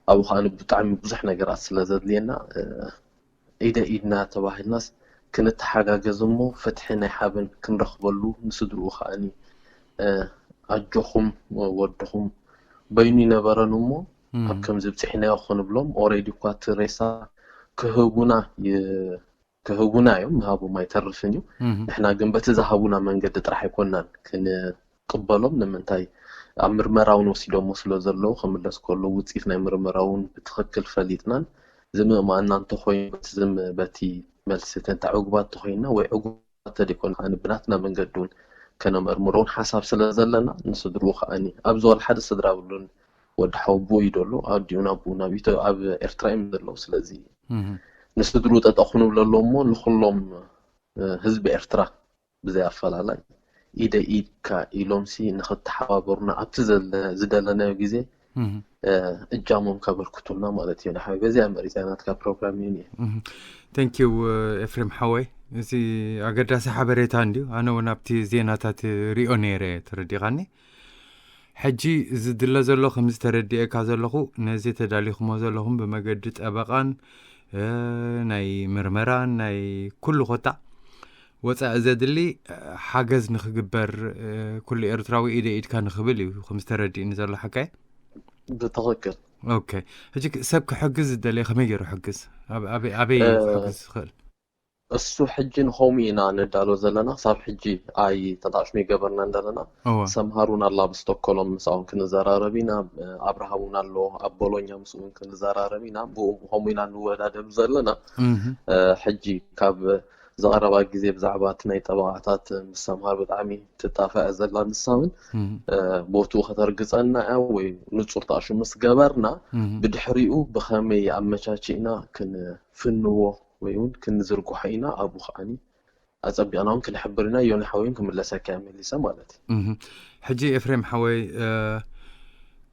ኣብኡ ከኣ ብጣዕሚ ብዙሕ ነገራት ስለ ዘድልየና፣ እ፣ ኢደ ኢድና ተባሂልናስ ክንተሓጋገዝ እሞ ፍትሒ ናይ ሓበን ክንረኽበሉ ንስድርኡ ከኣኒ፣ እ፣ ኣጆኹም ወድኹም በይኑ ይነበረን እሞ እም። ኣብ ከምዚ ብፅሒናዮ ክንብሎም ኦሬዲ እኳ እቲ ሬሳ ክህቡና ይ-፣ ክህቡና እዮም፣ ምሃቦም ኣይተርፍን እዩ። እም። ንሕና ግን በቲ ዝሃቡና መንገዲ ጥራሕ ኣይኮናን ክንቅበሎም። ንምንታይ? ኣብ ምርመራ እውን ወሲዶሞ ስለ ዘለዉ ክምለስ ከሎ ውፅኢት ናይ ምርመራ እውን ብትኽክል ፈሊጥናን ዝምእማእና እንተኾይኑ በቲ ዝም-፣ በቲ መልሲ ተንታ ዕጉባት ተኾይንና ወይ ዕጉባት ተደይኮን ከኣ ብናትና መንገዲ እውን ከነመርምሮ እውን ሓሳብ ስለ ዘለና ንስድርኡ ከኣኒ ኣብዚ ዋላ ሓደ ስድራ ብሉን ወዲ ሓወቦኡ እዩ ደሎ ኣዲኡ ናብኡ ናብ ኢትዮ-፣ ኣብ ኤርትራ እዮም ዘለዉ። ስለዚ እም። ንስድርኡ ጠጠኹ ንብለሎ እሞ ንኹሎም፣ እ፣ ህዝቢ ኤርትራ ብዘይ ኣፈላላይ ኢደ ኢድካ ኢሎምሲ ንኽተሓባበሩና ኣብቲ ዘለ-፣ ዝደለናዮ ግዜ፣ እም። እ፣ እጃሞም ከበርክቱልና ማለት እዩ። ንሓወይ በዚኣ መሪፀ ናትካ ፕሮግራም እዩ። እም። Thank you፣ እ፣ ኤፍሬም ሓወይ፣ እዚ ኣገዳሲ ሓበሬታ እንድዩ። ኣነ እውን ኣብቲ ዜናታት ሪኦ ነይረ፣ ተረዲኻኒ። ሕጂ ዝድለ ዘሎ ከምዚ ተረዲኤካ ዘለኹ፣ ነዚ ተዳሊኹሞ ዘለኹም ብመገዲ ጠበቓን፣ እ፣ ናይ ምርመራን ናይ ኩሉ ኮታ ወፃኢ ዘድሊ፣ እ፣ ሓገዝ ንኽግበር፣ እ፣ ኩሉ ኤርትራዊ ኢደ ኢድካ ንኽብል እዩ፣ ከምዚ ተረዲእኒ ዘሎ ሓካይ። ብትኽክል። ኦኬ። ሕጂ ክ-፣ ሰብ ክሕግዝ ዝደለየ ከመይ ገይሩ ሕግዝ? ኣብ-፣ ኣበይ፣ ኣበይ እ፣ ክሕግዝ ዝኽእል? እሱ ሕጂ ንኸምኡ ኢና ንዳሎ ዘለና። ክሳብ ሕጂ ኣይ ተጣዕሽሙ ይገበርና እንደለና። እወ ሰምሃር እውን ኣላ ኣብ ስቶኮሎም፣ ምስኦም ክንዘራረብ ኢና። ኣብርሃም እውን ኣሎ ኣብ ቦሎኛ፣ ምስኡ እውን ክንዘራረብ ኢና። ብኡ ከምኡ ኢና ንወዳደብ ዘለና። እህ እ፣ ሕጂ ካብ ዝቐረባ ግዜ ብዛዕባ እቲ ናይ ጠበቓታት ምስ ሰምሃር ብጣዕሚ ትጣፋእ ዘላ ንሳ እውን እህ እ፣ ቦትኡ ከተርግጸና እያ ወይ ንጹር ጣዕሹ ምስ ገበርና እህ ብድሕሪኡ ብኸመይ ኣመቻቺእና ክንፍንዎ ወይ እውን ክንዝርግሖ ኢና። ኣብኡ ከዓኒ ኣጸቢቕና እውን ክንሕብር ኢና። ዮኒ ሓወይን ክምለሰካ እየ መሊሰ ማለት እዩ። እህ ሕጂ ኤፍሬም ሓወይ እ፣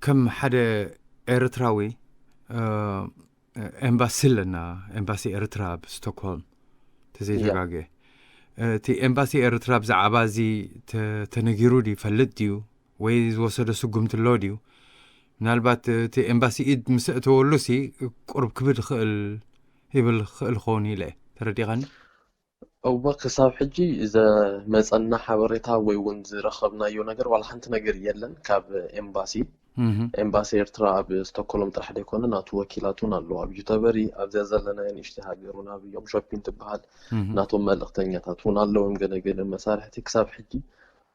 ከም ሓደ ኤርትራዊ እ፣ ኤምባሲ ኣለና። ኤምባሲ ኤርትራ ኣብ ስቶክሆልም ያ ተዘይተጋገ እቲ ኤምባሲ ኤርትራ ብዛዕባ እዚ ተ- ተነጊሩ ድዩ ይፈልጥ ድዩ ወይ ዝወሰዶ ስጉምቲ ኣሎ ድዩ? ምናልባት እቲ ኤምባሲ ኢድ ምስ እተወሉ ሲ ቁሩብ ክብድ ይኽእል ይብል ክኽእል ክኸውን ኢለ ተረዲኸኒ። እወ፣ ክሳብ ሕጂ ዘመጸና ሓበሬታ ወይ እውን ዝረኸብናዮ ነገር ዋላ ሓንቲ ነገር የለን ካብ ኤምባሲ። እህ ኤምባሲ ኤርትራ ኣብ ስቶኮሎም ጥራሕ ደይኮነ ናቱ ወኪላት እውን ኣለዎ። ኣብ ዩተበሪ ኣብዚኣ ዘለናዮ ንእሽተይ ሃገር እውን ኣብዮም ሾፒን ትበሃል እህ ናቶም መልእኽተኛታት እውን ኣለዎም። ገለ ገለ መሳርሕቲ ክሳብ ሕጂ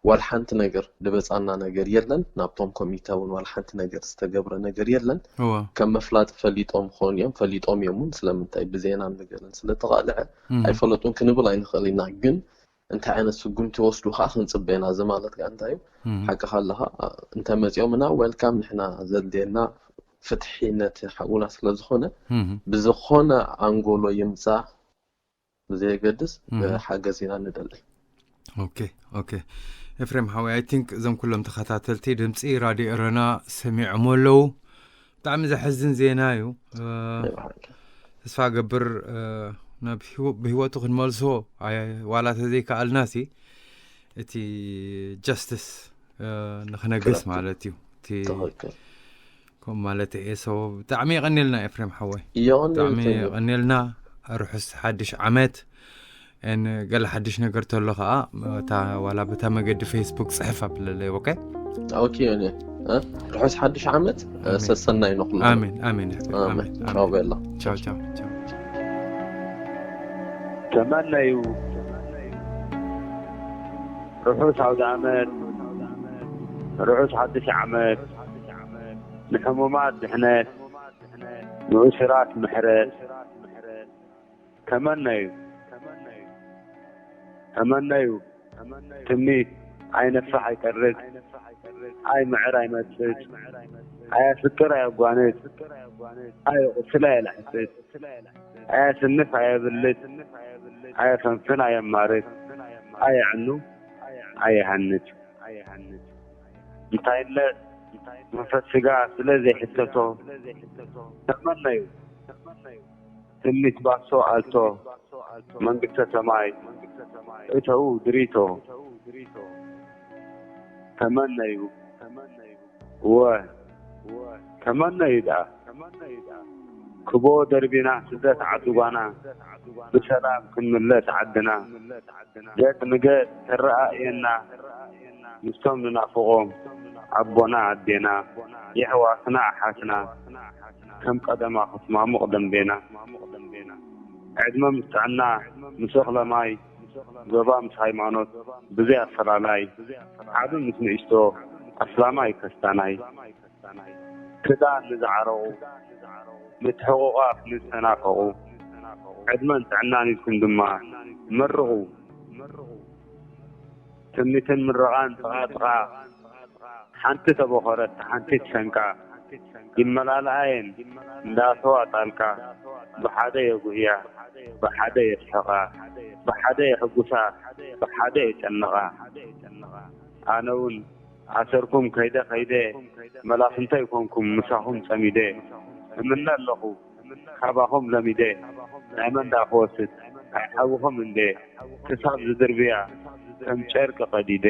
ዋላ ሓንቲ ነገር ዝበጻና ነገር የለን። ናብቶም ኮሚተ እውን ዋላ ሓንቲ ነገር ዝተገብረ ነገር የለን። እወ ከም መፍላጥ ፈሊጦም ክኾኑ እዮም፣ ፈሊጦም እዮም እውን። ስለምንታይ ብዜናን ብገለን ስለተቓልዐ እህ ኣይፈለጡን ክንብል ኣይንኽእል ኢና። ግን እንታይ ዓይነት ስጉምቲ ይወስዱ ከዓ ክንጽበ ኢና። እዚ ማለት ከዓ እንታይ እዩ? እህ ሓቅኻ ኣለኻ። እንተመጺኦምና ዌልካም፣ ንሕና ዘድልየና ፍትሒ ነቲ ሓውና ስለ ዝኾነ እህ ብዝኾነ ኣንጎሎ ይምጻእ ብዘየገድስ እህ ሓገዝ ኢና ንደሊ። ኦኬ ኦኬ ኤፍሬም ሓወይ፣ ኣይ ቲንክ እዞም ኩሎም ተኸታተልቲ ድምፂ ራድዮ ኤረና ሰሚዖሞ ኣለዉ። ብጣዕሚ ዘሐዝን ዜና እዩ። እ፣ ናይ ብሓቂ። ተስፋ ገብር እ፣ ናብ ህይወ- ብህይወቱ ክንመልሶ ኣይ- ዋላ ተዘይከኣልና ሲ እቲ ጀስትስ ንክነግስ ትኽክል። ማለት እዩ። እቲ ትኽክል። ከምኡ ማለት እየ። ሰው ብጣዕሚ የቐንየልና ኤፍሬም ሓወይ፣ ብጣዕሚ የቐንየልኩም። የቐንየልና። ርሑስ ሓድሽ ዓመት። ን ገለ ሓድሽ ነገር ተሎ ከዓ እታ ዋላ በታ መገዲ ፌስቡክ ፅሕፍ ኣብለለይ። ኦኬ ኦኬ ዮኒ፣ እ? ርሑስ ሓድሽ ዓመት። እ፣ ኣሜን። ሰሰናይ ንኹሉ። ኣሜን ኣሜን ኤፍሬም፣ ኣሜን። ኣሜን ኣሜን። ቻው ቤላ። ቻው ቻው ቻው። ተመነዩ ርሑስ ኣውደ ዓመት፣ ርሑስ ሓድሽ ዓመት፣ ንሕሙማት ድሕነት፣ ንእሱራት ምሕረት። ተመነዩ ተመነዩ ትምኒት ኣይነፍሕ ኣይቀርጽ፣ ኣይምዕር ኣይመጽጽ፣ ኣየፍቅር ኣየጓንጽ፣ ኣየቁስል ኣየልሕስት፣ ኣየስንፍ ኣየብልጽ፣ ኣየፈንፍን ኣየማርት፣ ኣየዕኑ ኣየሃንጽ። እንታይነት መንፈስ ስጋ ስለ ዘይሕተቶ ተመነዩ ትምኒት ባሶ ኣልቶ መንግስተ ሰማይ እተዉ ድሪቶ። ተመነዩ እወ ተመነዩ ደኣ ክቦ ደርቢና ስደት ዓዲ ጓና ብሰላም ክንምለስ ዓድና ገጽ ንገጽ ተረኣእየና ምስቶም ንናፍቖም ኣቦና ኣዴና የሕዋትና ኣሓትና ከም ቀደማ ክትማሙቕ ደንቤና ዕድመ ምስ ጥዕና ምስ እኽለ ማይ ዞባ ምስ ሃይማኖት ብዘይ ኣፈላላይ ዓቢ ምስ ንእሽቶ ኣስላማይ ከስታናይ ክዳን ንዝዓረቑ ምትሕቑቓፍ ንዝተናፈቑ ዕድመን ጥዕናን ኢልኩም ድማ መርቑ ትምኒትን ምርቓን ጥቓ ጥቓ ሓንቲ ተቦኸረት ሓንቲ ትሰንቃ ይመላለኣየን እንዳተዋ ጣልቃ ብሓደ የጉህያ ብሓደ የስሕቓ ብሓደ የሕጉሳ ብሓደ የጨንቓ ኣነ እውን ኣሰርኩም ከይደ ከይደ መላፍንተይ ኮንኩም ምሳኹም ጸሚደ እምነ ኣለኹ ካባኹም ለሚደ ናይ መን ደኣ ክወስድ ኣይሓውኹም እንዴ ክሳብ ዝድርብያ ከም ጨርቂ ቀዲደ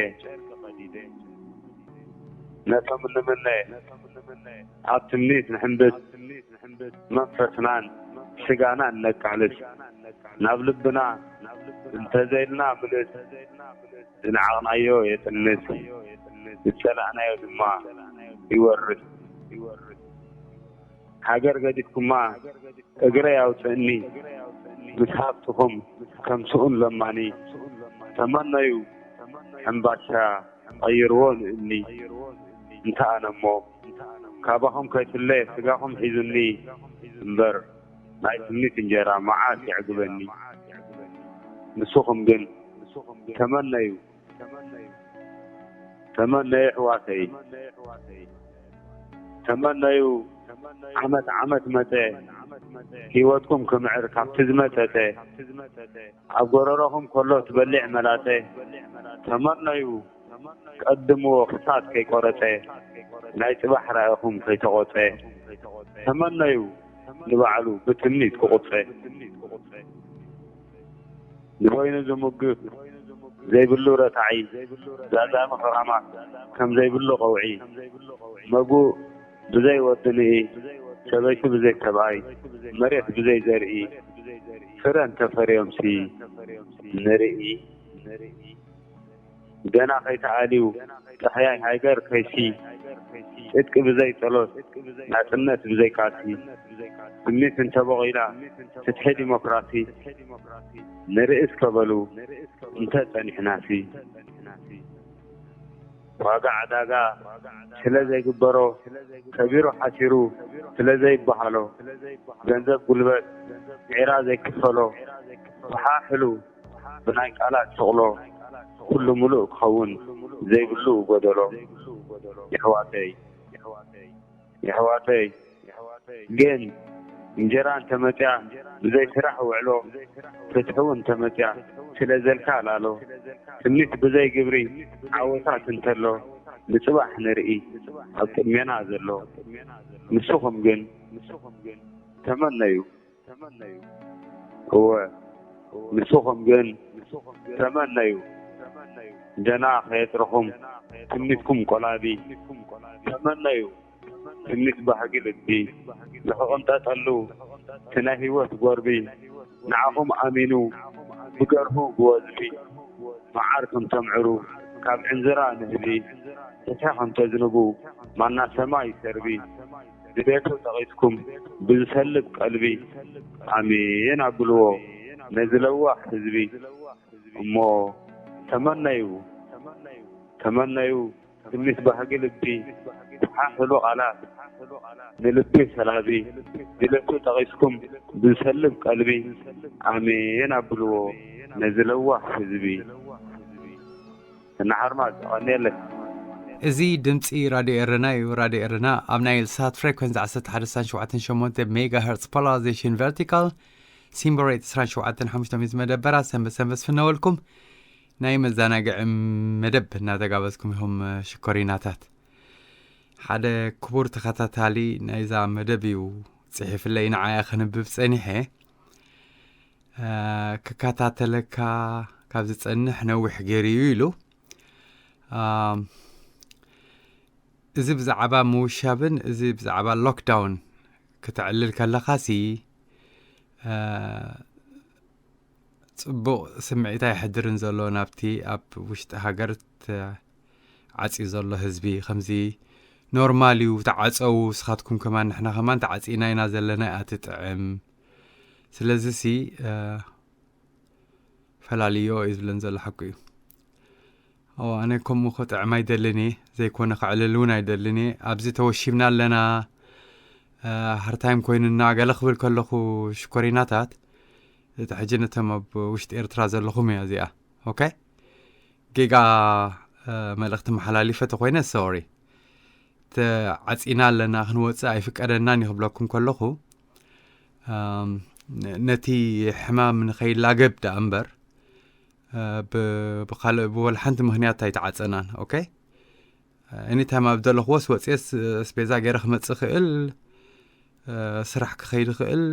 ነቶም እንምነ ኣብ ትምኒት ንሕንብስ መንፈስናን ስጋናን ነቃልስ ናብ ልብና እንተዘይልና ምልስ ዝነዓቕናዮ የጥንስ ዝጸላእናዮ ድማ ይወርስ ሃገር ገዲፍኩማ እግረይ ኣውፅእኒ፣ ምስ ሃብትኹም ከም ስኡን ለማኒ። ተመነዩ ሕምባሻ ቀይርዎ ንእኒ። እንተ ኣነ እሞ ካባኹም ከይፍለ ስጋኹም ሒዙኒ እምበር፣ ናይ ትምኒት እንጀራ መዓስ የዕግበኒ። ንስኹም ግን ተመነዩ፣ ተመነዩ ኣሕዋተይ፣ ተመነዩ። ዓመት ዓመት መጸ፣ ህይወትኩም ክምዕር ካብቲ ዝመጸጸ። ኣብ ጎረሮኹም ከሎ ትበልዕ መላጸ። ተመነዩ፣ ቀድምዎ ክሳድ ከይቆረጸ፣ ናይ ጽባሕ ራእኹም ከይተቖጸ። ተመነዩ፣ ንባዕሉ ብትምኒት ክቑጸ። ንበይኑ ዝሙግት ዘይብሉ ረታዒ፣ ዛዛሚ ክራማት ከም ዘይብሉ ቀውዒ። መጉእ ብዘይ ወዲ ንኢ፣ ሰበይቲ ብዘይ ሰብኣይ፣ መሬት ብዘይ ዘርኢ። ፍረ እንተፈርዮምሲ ንርኢ። ገና ከይተኣልዩ ጥሕያይ ሃገር ከይሲ፣ ጽድቂ ብዘይ ጸሎት፣ ናጽነት ብዘይ ቃልሲ። ትምኒት እንተቦቒላ ፍትሒ ዲሞክራሲ፣ ንርኢ እስከ በሉ እንተ ጸኒሕናሲ። ዋጋ ዕዳጋ ስለ ዘይግበሮ፣ ከቢሩ ሓሲሩ ስለ ዘይበሃሎ፣ ገንዘብ ጉልበት ዒራ ዘይክፈሎ፣ ወሓሕሉ ብናይ ቃላት ሽቕሎ፣ ኩሉ ምሉእ ክኸውን ዘይብሉ ጎደሎ። የሕዋተይ፣ የሕዋተይ፣ ግን እንጀራ እንተመጽያ ብዘይ ስራሕ ውዕሎ፣ ፍትሒ እውን እንተመጽያ ስለ ዘልካ ላሎ፣ ትምኒት ብዘይ ግብሪ ዓወታት እንተሎ፣ ንጽባሕ ንርኢ ኣብ ቅድሜና ዘሎ። ንስኹም ግን ተመነዩ። እወ፣ ንስኹም ግን ተመነዩ። ደና ከየጥርኹም ትምኒትኩም ቆላቢ። ተመነዩ፣ ትምኒት ባህጊ ልቢ ንኽቕንጠጠሉ፣ እቲ ናይ ህይወት ጎርቢ ንዓኹም ኣሚኑ፣ ብገርሁ ብወዝቢ መዓር ከም ተምዕሩ፣ ካብ ዕንዝራ ንህቢ፣ ፍትሒ ከም ተዝንቡ፣ ማና ሰማይ ይሰርቢ። ድሌቱ ጠቒስኩም ብዝሰልብ ቀልቢ፣ ኣሜን ኣብልዎ ነዚ ለዋህ ህዝቢ። እሞ ተመነዩ፣ ተመነዩ፣ ትምኒት ባህጊ ልቢ፣ ተሓሕሉ ቃላት ንልቢ ሰላቢ። ድሌቱ ጠቒስኩም ብዝሰልብ ቀልቢ፣ ኣሜን ኣብልዎ ነዚ ለዋህ ህዝቢ። እና ሓርማዝ፣ ቀንየለይ። እዚ ድምፂ ራድዮ ኤረና እዩ። ራድዮ ኤረና ኣብ ናይል ሳት ፍሬኮንስ ዓሰርተ ሓደ ነጥቢ ሸሞንተ ሜጋ ሄርትስ፣ ፖላራይዜሽን ቨርቲካል፣ ሲምቦል ሬት ዕስራን ሸውዓተን ሓሙሽተ ሚእቲ መደበራት ሰንበት ሰንበት ዝፍነወልኩም ናይ መዘናግዒ መደብ እናተጋበዝኩም ኢኹም። ሽኮሪናታት፣ ሓደ ክቡር ተኸታታሊ ናይዛ መደብ እዩ ጽሒፍለይ፣ ንዓያ ከንብብ ጸኒሐ። እ፣ ክከታተለካ ካብ ዝጸንሕ ነዊሕ ገይሩ እዩ ኢሉ። ኣም፣ እዚ ብዛዕባ ምውሻብን እዚ ብዛዕባ ሎክዳውን ክተዕልል ከለኻሲ፣ እ፣ ጽቡቕ ስምዒት ኣይሕድርን ዘሎ ናብቲ ኣብ ውሽጢ ሃገር ተዓጽዩ ዘሎ ህዝቢ። ከምዚ ኖርማል እዩ፣ ተዓጸው፣ ንስኻትኩም ከማን ንሕና ከማን ተዓጺና ኢና ዘለና እያ ትጥዕም። ስለዚሲ፣ እ፣ ፈላልዮ እዩ ዝብለን ዘሎ ሓቁ እዩ። ኦ፣ ኣነ ከምኡ ክጥዕም ኣይደልን እየ፣ ዘይኮነ ከዕልል እውን ኣይደልን እየ። ኣብዚ ተወሺብና ኣለና፣ እ፣ ሃርታይም ኮይኑና ገለ ክብል ከለኹ ሽኮሪናታት፣ እቲ ሕጂ ነቶም ኣብ ውሽጢ ኤርትራ ዘለኹም እያ እዚኣ። ኦኬ? ጌጋ፣ እ፣ መልእኽቲ መሓላሊፈ ተኾይነ፣ ሶሪ። ተዓጺና ኣለና፣ ክንወጽእ ኣይፍቀደናን እዩ ክብለኩም ከለኹ፣ ኣም፣ ነ-፣ ነቲ ሕማም ንኸይላገብ ደኣ እምበር፣ እ፣ ብ-፣ ብኻልእ ብወላ ሓንቲ ምኽንያት ኣይተዓጸናን። ኦኬ? ኤኒታይም ኣብ ዘለኽዎስ ወጽኤስ፣ እ፣ ኣስቤዛ ገይረ ክመጽእ ክእል፣ እ፣ ስራሕ ክኸይድ ክእል፣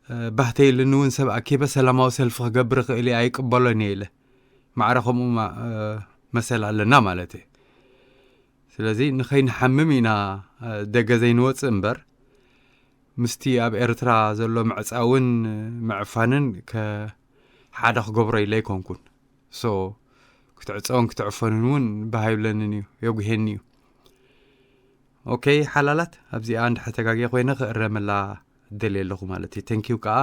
እ፣ ባህተ ኢሉኒ እውን ሰብ ኣኪበ ሰላማዊ ሰልፊ ክገብር ክእል እየ፣ ኣይቅበሎን እየ ኢለ። ማዕረ ከምኡ ማ-፣ እ፣ መሰል ኣለና ማለት እዩ። ስለዚ ንኸይንሓምም ኢና፣ እ፣ ደገ ዘይንወጽእ እምበር፣ ምስቲ ኣብ ኤርትራ ዘሎ ምዕጻውን ምዕፋንን ከ-፣ ሓደ ክገብሮ ኢለ ኣይኮንኩን። ሶ፣ ክትዕጸውን ክትዕፈኑን እውን ባህ ኣይብለንን እዩ፣ የጉሄኒ እዩ። ኦኬ ሓላላት፣ ኣብዚኣ እንድሕር ተጋግየ ኮይነ ክእረመላ ደልየ ኣለኹ ማለት እዩ። Thank you ከዓ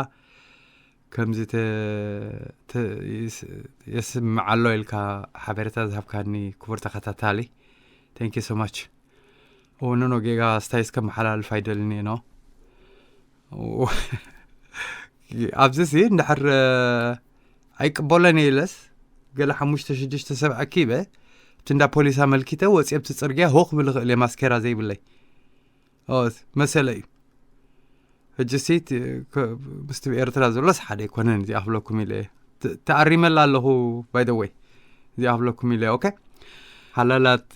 ከምዚ ተ- ተ- ይስ- የስምዓሎ ኢልካ ሓበሬታ ዝሃብካኒ ክቡር ተኸታታሊ፣ Thank you so much። ኖ ኖ፣ ጌጋ ስታይስ ከመሓላልፍ ኣይደልን እየ። ኖ ኣብዚ ሲ እንድሕር ኣይቅበሎን እየ ኢለስ፣ ገለ ሓሙሽተ ሽዱሽተ ሰብ ኣኪበ፣ እቲ እንዳ ፖሊስ ኣመልኪተ ወፂአ ኣብቲ ፅርግያ ሆ ክብል እኽእል እየ፣ ማስኬራ ዘይብለይ። ኦ፣ መሰለ እዩ። ሕጂ ሲ እቲ- ከ- ምስቲ ኤርትራ ዘሎስ ሓደ ኣይኮነን። እዚኣ ክብለኩም ኢለ እየ። ተ- ተኣሪመላ ኣለኹ። By the way፣ እዚኣ ክብለኩም ኢለ። ኦኬ ሓላላት፣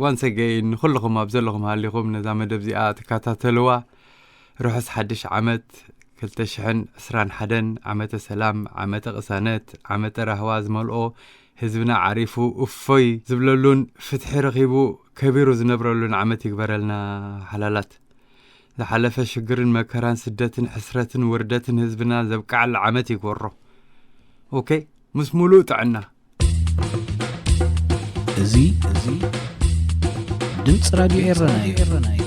ዋንስ ኣገይን ንኩልኹም ኣብ ዘለኹም ሃሊኹም ነዛ መደብ እዚኣ ትከታተልዋ፣ ርሑስ ሓድሽ ዓመት፣ ክልተ ሽሕን ዕስራን ሓደን ዓመተ ሰላም፣ ዓመተ ቅሳነት፣ ዓመተ ራህዋ ዝመልኦ፣ ህዝብና ዓሪፉ እፎይ ዝብለሉን ፍትሒ ረኺቡ ከቢሩ ዝነብረሉን ዓመት ይግበረልና። ሓላላት፣ ዝሓለፈ ሽግርን መከራን፣ ስደትን ሕስረትን ውርደትን ህዝብና ዘብቅዓሉ ዓመት ይግበሮ። ኦኬ፣ ምስ ሙሉእ ጥዕና። እዚ እዚ ድምፂ ራድዮ ኤረና እዩ።